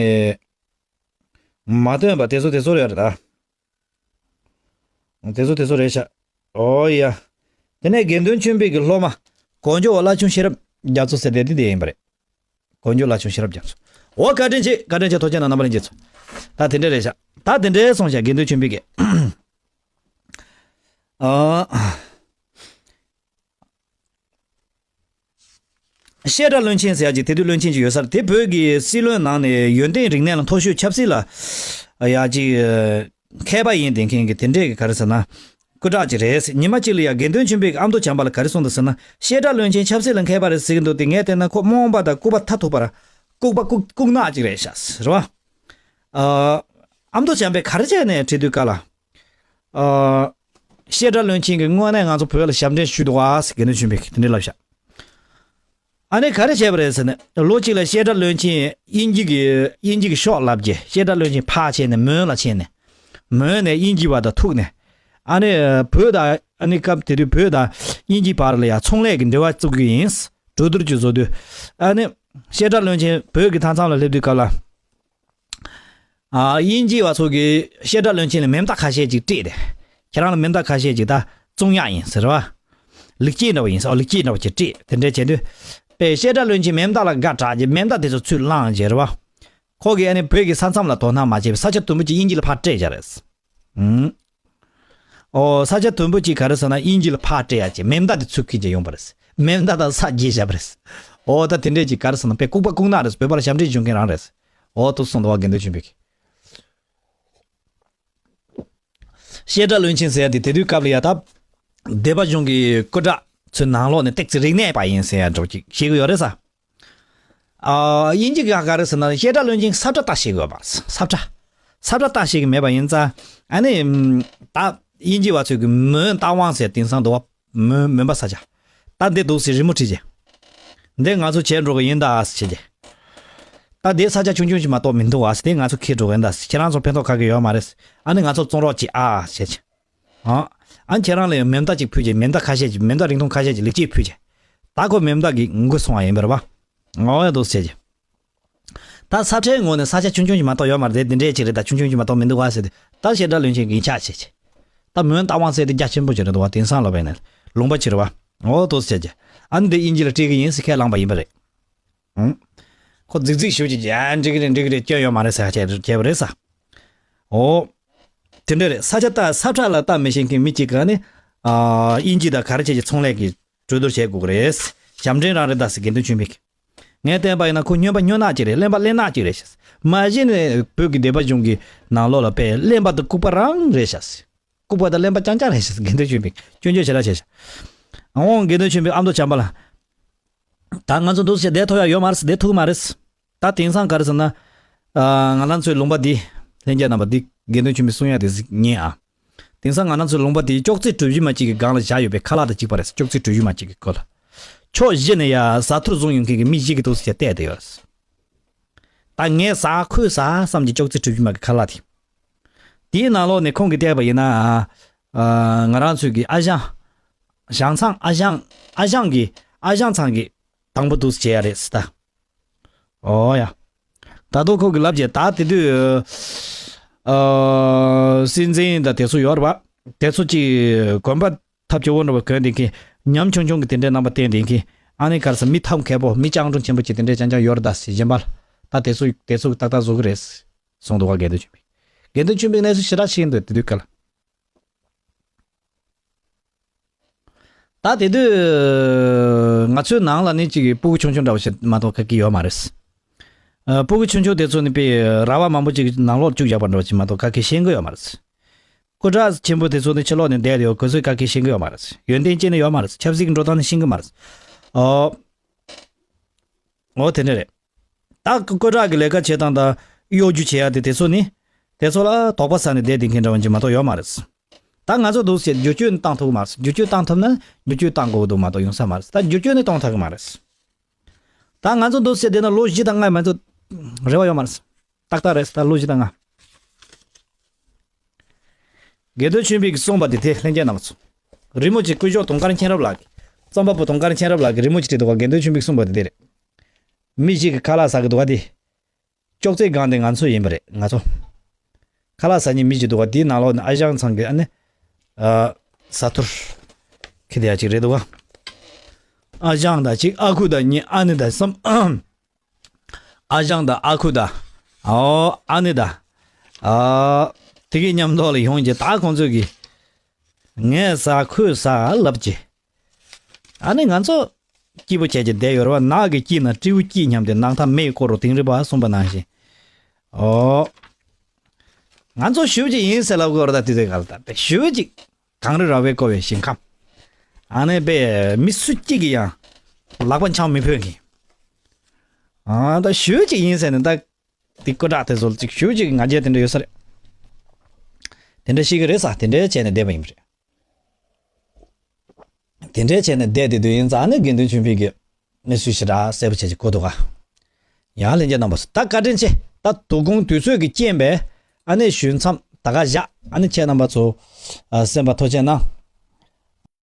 མ་ཐོན་པ་དེ་ཚོ་དེ་ཚོ་རེད་ད། དེ་ཚོ་དེ་ཚོ་རེད་ཤག་ཨོ་ཡ། དེ་ནས་དགེ་འདུན་ཆོས་འཕེལ་གྱི་སློབ་མ། གོ་འཇོ་བ་བླ་ཆུང་ཤེས་རབ་རྒྱ་མཚོ་ཟེར་དེ་དེ་དེ་ཡིན་པ་རེད། གོ་འཇོ་བ་བླ་ཆུང་ཤེས་རབ་རྒྱ་མཚོ། ཨོ་བཀའ་དྲིན་ཆེ། བཀའ་དྲིན་ཆེ། ཐུགས་རྗེ་གནང་རྣམ་པ་ལྷན་རྒྱས་ཚོ། ད་དེ་འདྲས་རེད་ཤག་ད་དེ་འདྲས་སོང་ཤག་དགེ་འདུན་ཆོས་འཕེལ་གྱི། ཨ། བཤད་གྲྭ་བློན་ཆེན་ཟེར་ཡ་ཅིག་དེ་དུས་བློན་ཆེན་ཅིག་ཡོད་ས་རེད། དེ་བོད་ཀྱི་སྲིད་བློན་ནང་ནས་ཡོན་ཏན་རིག་གནས་ལ་མཐོ་ཤོས་ཆབ་སྲིད་ལ་ཡ་ཅིག་མཁས་པ་ཡིན་བསྡད་མཁན་གྱི་དེ་འདྲས་ཀྱི་ག་རེ་ཟེར་ན། སྐུ་དྲག་ཅིག་རེད། ཉི་མ་གཅིག་ལ་ཡ་དགེ་འདུན་ཆོས་འཕེལ་གྱིས་ཨ་མདོ་བྱམས་པ་ལ་ག་རེ་གསུངས་འདུག་ཟེར་ན། བཤད་གྲྭ་བློན་ཆེན་ཆབ་སྲིད་ལ་མཁས་པ་རེད་ཟེར་གྱི་འདུག་སྟེ། ངས་བལྟས་ན་ཁོ་རྨོངས་པ་དང་ལྐུགས་པ་མཐའ་ཐུག་པ་ར། ལྐུགས་པ་ལྐུགས་ལྐུགས་ནག་ཅིག་རེད་ཤག་རེད་བ། ཨ། ཨ་མདོ་བྱམས་པས་ག་རེ་བྱས་ནས་བྲིས་དུས་སྐབས་ལ། ཨ། བཤད་གྲྭ་བློན་ཆེན་གྱིས་དངོས་གནས་ང་ཚོ་བོད་ལ་ཞབས་འདྲེན་ཞུས་འདུག་ག་ཟེར་དགེ་འདུན་ཆོས་འཕེལ་གྱིས་དེ་འདྲ་ལབ་ཤག་ཨ་ནི་ག་རེ་བྱས་པ་རེད་ཟེར་ན། ལོ་གཅིག་ལ་བཤད་གྲྭ་བློན་ཆེན་དབྱིན་ཇི་གི་དབྱིན་ཇི་གི་ཤོག་ལབ་རྗེས། བཤད་གྲྭ་བློན་ཆེན་ཕར་ཕྱིན་ནས་མོན་ལ་ཕྱིན་ནས། མོན་ནས་དབྱིན་ཇི་བ་དང་ཐུག་ནས། ཨ་ནི་བོད་དང་ཨ་ནི་སྐབས་དེ་དུས་བོད་དང་དབྱིན་ཇིའི་བར་ལ་ཡང་ཚོང་ལས་ཀྱི་འབྲེལ་བ་བཙུགས་ཀྱི་ཡིན། གྲོས་བསྡུར་ཅིག་བཟོ་དུས། ཨ་ནི་བཤད་གྲྭ་བློན་ཆེན་བོད་ཀྱི་མཐའ་མཚམས་ལ་སླེབས་དུས་སྐབས་ལ། ཨ། དབྱིན་ཇི་བ་ཚོ་གིས་བཤད་གྲྭ་བློན་ཆེན་ལ་མེ་མདའ་ཁ་ཤས་ཅིག་སྤྲད་དེ། ཁྱེད་རང་ལ་མེ་མདའ་ཁ་ཤས་ཅིག་ད་བཙོང་ཡག་ཡིན་ཟེར་བ། ལེགས་སྐྱེས་འདྲ་བ་ཡིན་ཟེར། ཨོ། ལེགས་སྐྱེས་འདྲ་བ་ཅིག་སྤྲད། དེ་འདྲས་བྱས་དུས། པས་བཤད་གྲྭ་བློན་ཆེན་མེ་མདའ་ལ་དགའ་དྲགས་ཀྱི་མེ་མདའ་དེ་ཚོ་ཚུར་བླངས་བྱས་རེད་བ། ཁོ་གིས་ཨ་ནི་བོད་ཀྱི་ས་མཚམས་ལ་དོ་སྣང་མ་བྱས་པའི་ས་ཆ་དུམ་བུ་ཅིག་དབྱིན་ཇི་ལ་ཕར་སྤྲད་བཞག་རེད། ཨུམ། ཨོ། ས་ཆ་དུམ་བུ་ཅིག་ག་རེ་ཟེར་ན་དབྱིན་ཇི་ལ་ཕར་སྤྲད་ཡག་ཅིག་མེ་མདའ་དེ་ཚུར་འཁྱེར་བྱས་ཡོང་པ་རེད། མེ་མདའ་དང་ས་བརྗེས་བཞག་པ་རེད། ཨོ། ད་དེ་འདྲས་ཅིག་ག་རེ་ཟེར་ན་པས་ལྐུགས་པ་ལྐུགས་ནག་རེད། བོད་པ་ལ་ཞབས་འདྲེན་བྱུང་མཁན་རང་རེད། ཨོ། དེ་གསུངས་འདུག་བ། དགེ་འདུན་ཆོས་འཕེལ་གྱིས། བཤད་གྲྭ་བློན་ཆེན་ཟེར་ཡ་དེ་དེ་དུས་སྐབས་ལ་ཡ་ད། སྡེ་པ་གཞུང་གི་སྐུ་དྲག་ཚོའི་ནང་ལོགས་ནས་ཏོག་ཙམ་རིག་གནས་པ་ཡིན་ཟེར་ཡ་འདྲ་པོ་ཅིག་བཤད་གི་ཡོད་རེད་ས། ཨ། དབྱིན་ཇི་ག་ག་རེ་ཟེར་ན་བཤད་གྲྭ་བློན་ཆེན་ས་བཀྲ་ལྟ་ཤེས་གི་ཡོད་མ་རེད། ས་བཀྲ། ས་བཀྲ་ལྟ་ཤེས་གི་མེད་པ་ཡིན་ཙང་། ཨ་ནི་ད་དབྱིན་ཇི་བ་ཚོས་གི་མོན་རྟ་དབང་ཟེར་དེང་སང་འདུག་བ། མོན་མོན་པ་ས་ཆ། ད་འདི་འདུག་ཟེར་རི་མོ་བྲིས་རྗེས། འདི་ང་ཚོ་བྱས་འགྲོ་གི་ཡིན་ད་ཟེར་བྱས་རྗེས། ད་འདི་ས་ཆ་ཆུང་ཆུང་ཞིག་མ་གཏོགས་མི་འདུག་ཨ་ཟེར། དེ་ང་ཚོ་ཁྱེར་འགྲོ་གི་ཡིན་ད་ཟེར། ཁྱེད་རང་ཚོ་ཕན་ཐོགས་ག་གེ་ཡོད་མ་རེད། ཨ་ནི་ང་ཚོ་བཙོང་རོགས་གྱིས་ཨ་ཟེར་བྱས། ཨ། ཨ་ཁྱེད་རང་ལ་ཡང་མེ་མདའ་གཅིག་ཕུལ་རྗེས། མེ་མདའ་ཁ་ཤས་ཅིག་མེ་མདའ་རིང་ཐུང་ཁ་ཤས་ཅིག་ལེགས་སྐྱེས་ཕུལ་རྗེས། ད་ཁོ་མེ་མདའ་གི་མགོ་སོང་བ་ཡིན་པ་རེད་བ། ཨོ་ཡ་འདུག་ཟེར་བྱས་རྗེས། ད་ས་ཁྲའི་ངོས་ནས་ས་ཆ་ཆུང་ཆུང་ཞིག་མ་གཏོགས་ཡོད་མ་རེད། དེ་འདི་འདྲའི་ཅིག་རེད། ད་ཆུང་ཆུང་ཞིག་མ་གཏོགས་མི་འདུག་ག་ཟེར་ཏེ། ད་བཤད་གྲྭ་བློན་ཆེན་གྱིས་ཆ་བྱས་བྱས། ད་མོན་རྟ་དབང་ཟེར་དེ་རྒྱ་ཆེན་པོ་ཅིག་རེད་འདུག་བ། དེང་སང་ལ་བས་ནས་ལུང་པ་ཅིག་རེད་བ། ཨོ་འདུག་ཟེར་བྱས། ཨ་ནི་འདི་དབྱིན་ཇི་ལ་སྤྲད་གི་ཡིན་ཟེར་ཁས་བླངས་པ་ཡིན་པ་རེད། ཨང་། ཁོ་རྫིག་རྫིག་ཞུ་བྱས་ཀྱི། ཨ། འགྲིག་གི་རེད། འགྲིག་གི་རེད། སྐྱོན་ཡོད་མ་རེད་ཟེར་ཁ་བྱས་བྱས་པ་རེད་ས། ཨོ། དེ་འདྲ་རེད། ས་ཆ་ལྟ། ས་ཁྲ་ལ་ལྟ་མི་ཤེས་མཁན་མི་གཅིག་ག་ནི། ཨ། དབྱིན་ཇི་དང་ག་རེ་བྱས་ཀྱི་ཚོང་ལས་ཀྱི་གྲོས་བསྡུར་བྱེད་དགོས་ཀྱི་རེད། ཞབས་འདྲེན་རང་རེད་ད་ཟེར། དགེ་འདུན་ཆོས་འཕེལ་གྱིས། ངས་བསྟན་པ་ཡིན་ན་ཁོ་སྨྱོན་པ་སྨྱོ་ནག་ཅིག་རེད། གླེན་པ་གླེན་ནག་ཅིག་རེད་ཤག་མ་གཞི་ནས་བོད་ཀྱི་སྡེ་པ་གཞུང་གི་ནང་ལོགས་ལ་པས་གླེན་པ་དང་ལྐུགས་པ་རང་རེད་ཤག་ལྐུགས་པ་དང་གླེན་པ་རྐྱང་རྐྱང་རེད་ཤག་དགེ་འདུན་ཆོས་འཕེལ་གྱིས་སྐྱོན་བརྗོད་ཞེ་དྲག་བྱས་ཤག་ཨོང་། དགེ་འདུན་ཆོས་འཕེལ་ཨ་མདོ་བྱམས་པ་ལགས། ད་ང་ཚོ་འདུག་སེ་བསྡད་ཐུབ་ཡ་ཡོད་མ་རེད། བསྡད་ཐུབ་ཀྱི་མ་རེད། ད་དེང་སང་ག་རེ་ཟེར་ན། ཨ། ང་རང་ཚོའི་ལུང་པ་འདི། ལྷན་རྒྱས་རྣམ་པ། འདི་དགེ་འདུན་ཆོས་འཕེལ་གསུང་ཡ་དེ་ཟིག་ཉན་ཨ། དེང་སང་ང་རང་ཚོའི་ལུང་པ་འདི་ཅོག་ཙེ་གྲུ་བཞི་མ་གཅིག་གི་སྒང་ལ་བཞག་ཡོད་པའི་ཁ་ལག་དང་གཅིག་པ་རེད། ཅོག་ཙེ་གྲུ་བཞི་མ་གཅིག་གི་སྐོར་ལ། ཕྱོགས་བཞི་ནས་ཡ་ཟ་ཐུར་བཟུང་ཡོང་མཁན་གྱི་མི་བཞི་གིས་འདུག་སེ་བལྟས་བསྡད་ཡོད་རེད། ད་ངས་ཟ་ཁོས་ཟ་བསམ་གྱི་ཅོག་ཙེ་གྲུ་བཞི་མ་གི་ཁ་ལག་དེ། དེའི་ནང་ལོགས་ནས་ཁོང་གིས་བལྟས་པ་ཡིན་ན། ཨ། ང་རང་ཚོའི་གི་ཨ་ཞང་། ཞང་ཚང་། ཨ་ཞང་། ཨ་ཞང་གི། ཨ་ཞང་ཚང་གི་དང་པོ་འདུག་སེ་བྱས་ཡ་རེད་ཟེར་ད། ཨོ་ཡ། ད་དུང་ཁོ་གིས་ལབ་བྱས། ད་དེ་དུས། ཨ། སྲིད་འཛིན་དང་དེ་ཚོ་ཡོད་རེད་པ། དེ་ཚོ་ཅིག་གོན་པ་ཐབས་སྐྱོ་བོ་འདྲ་བོ་གོན་བསྡད་མཁན། ཉམ་ཆུང་ཆུང་གི་དེ་འདྲའི་རྣམ་པ་བསྟན་བསྡད་མཁན། ཨ་ནི་ག་རེ་ཟེར། མི་ཐབས་མཁས་པོ། མི་སྤྱང་གྲུང་ཆེན་པོ་ཅིག་དེ་འདྲའི་རྐྱང་རྐྱང་ཡོད་རེད་ད་ཟེར། གཞན་པ་ལ། ད་དེ་ཚོ་དེ་ཚོ་ཏག་ཏག་བཟོ་གི་རེད་གསུངས་འདུག་བ། དགེ་འདུན་ཆོས་འཕེལ། དགེ་འདུན་ཆོས་འཕེལ་གནས་ཚུལ་ཞེ་དྲག་ཤེས་ཀྱི་འདུག་དེ་དུས་སྐབས་ལ། ད་དེ་དུས་ང་ཚོའི་ནང་ལ་ནི་ཅིག་སྤུ་གུ་ཆུང་ཆུང་འདྲ་བོ་ཞིག་མ་གཏོགས་ག་གི་ཡོད་མ་རེད། ཨ། སྤུ་གུ་ཆུང་ཆུང་དེ་ཚོ་ནི་དཔེ་ར་བ་མང་པོ་ཅིག་ནང་ལོགས་བཅུག་བཞག་པ་འདྲ་བོ་ཞིག་མ་གཏོགས་ག་གི་ཤེས་ཀྱི་ཡོད་མ་རེད། སྐུ་དྲག་ཆེན་པོ་དེ་ཚོ་ནི་ཕྱི་ལོགས་ནས་བསྡད་ཡོད། ཁོ་ཚོས་ག་གི་ཤེས་ཀྱི་ཡོད་མ་རེད། ཡོན་ཏན་ཅན་ནི་ཡོད་མ་རེད། ཆབ་སྲིད་ཀྱི་འགྲོ་སྟངས་ནི་ཤེས་ཀྱི་མ་རེད། ཨོ། ཨོ་དེ་འདྲ་རེད། ད་སྐུ་དྲག་གི་ལས་ཀ་བྱེད་སྟངས་དང་གཡོ་སྒྱུ་བྱེད་ཡ་དེ། དེ་ཚོ་ནི། དེ་ཚོ་ལ་དོགས་པ་ཟ་ནས་བསྡད་བསྡད་མཁན་འདྲ་བོ་ཅིག་མ་གཏོགས་ཡོད་མ་རེད། ད་ང་ཚོ་འདུག་སེ་བསྒྱུར་བཅོས་ནི་བཏང་ཐུབ་ཀྱི་མ་རེད། བསྒྱུར་བཅོས་བཏང་ཐུབ་ན་བསྒྱུར་བཅོས་བཏང་དགོས་ཀྱི་འདུག་མ་གཏོགས་ཡོང་ས་མ་རེད། ད་བསྒྱུར་བཅོས་ནི་གཏོང་ཐུབ་ཀྱི་མ་རེད། ད་ང་ཚོ་འདུག་སེ་བསྡད་ན་ལོ་བཞི་དང་ལྔ་མ་གཏོགས་རེ་བ་ཡོད་མ་རེད། ཏག་ཏག་རེད། ད་ལོ་བཞི་དང་ལྔ། དགེ་འདུན་ཆོས་འཕེལ་གྱིས་གསུངས་པ་དེ་དེ་ལྷན་རྒྱས་རྣམ་པ་ཚོ། རི་མོ་ཅིག་སྐུ་ཞབས་དུང་དཀར་མཁྱེན་རབ་ལགས་ཀྱིས། རྩོམ་པ་པོ་དུང་དཀར་མཁྱེན་རབ་ལགས་ཀྱིས་རི་མོ་ཅིག་བྲིས་འདུག་བ། དགེ་འདུན་ཆོས་འཕེལ་གྱིས་གསུངས་པ་དེ་དེ་རེད། མི་ཞིག་གིས་ཁ་ལག་ཟ་གི་འདུག་བ་དེ། ཅོག་ཙེའི་སྒང་དེ་ང་ཚོ་ཡིན་པ་རེད། ང་ཚོ། ཁ་ལག་ཟ་མཁན་མི་ཞིག་འདུག་བ། དེའི་ནང་ལོགས་ནས་ཨ་ཞང་ཚང་གི་ཨ་ནི། ཨ། ཟ་ཐུར། ཁྱེར་བསྡད་ཡ་ཅིག་རེད་འདུག་བ། ཨ་ཞང་དང་གཅིག་ཨ་ཁུ་དང་གཉིས། ཨ་ནེ་དང་གསུམ། ཨ་ཞང་དང་ཨ་ཁུ་དང་། ཨོ། ཨ་ནེ་དང་། ཨ། དེ་གི་མཉམ་ཐོག་ལ་ཡོང་རྗེས་ད་ཁོང་ཚོས་ཀྱིས། ངས་ཟ་ཁོས་ཟ་ལབ་རྗེས། ཨ་ནི་ང་ཚོ་སྐྱིད་པོ་བྱས་ཀྱི་བསྡད་ཡོད་རེད་བ། ནགས་ཀྱི་དཀྱིལ་ན་སྤྲེའུ་སྐྱིད་སྙམ་སྟེ། ནགས་མཐའ་མེ་ཡིས་བསྐོར་རོ་དིང་རི་བ་གསུངས་པ་ནང་བཞིན། ཨོ། ང་ཚོ་ཞུ་གཅིག་ཡིན་ཟེར་ལབ་དགོས་རེད། ད་དུས་དེ་ག་ལ་ད་པས་ཞུ་གཅིག་གངས་རི་ར་བས་བསྐོར་བའི་ཞིང་ཁམས། ཨ་ནི་པས་མི་སུ་གཅིག་གིས་ཡང་ལག་པ་འཆང་མི་ཕོད་མཁན། ཨ། ད་ཞུ་གཅིག་ཡིན་ཟེར་ནས་ད། དེ་སྐུ་དྲག་དེ་ཚོ་ལ་ཅིག་ཞུ་གཅིག་ང་རྒྱལ་དེ་འདྲ་ཡོད་ས་རེད། དེ་འདྲ་ཤེས་ཀྱི་རེད་ས། དེ་འདྲ་བྱས་ནས་བསྡད་པ་ཡིན་པ་རེད། དེ་འདྲ་བྱས་ནས་བསྡད་དེ་དུས་ཡིན་ཙང་ནི་དགེ་འདུན་ཆོས་འཕེལ་གྱིས་གནས་ཚུལ་ཞེ་དྲག་གསལ་པོ་བྱས་ཀྱི་གོ་འདུག་ག་ཡང་ལྷན་རྒྱས་རྣམ་པ་ཚོ། ད་བཀའ་དྲིན་ཆེ། ད་དོ་དགོང་དུས་ཚོད་ཀྱི་རྐྱེན་པས་ཨ་ནི་ཞུ་མཚམས་ ད་ག་བཞག་ཨ་ནི་ཁྱེད་རྣམ་པ་ཚོ་ཨ་གསན་པ་ཐུགས་རྗེ་གནང་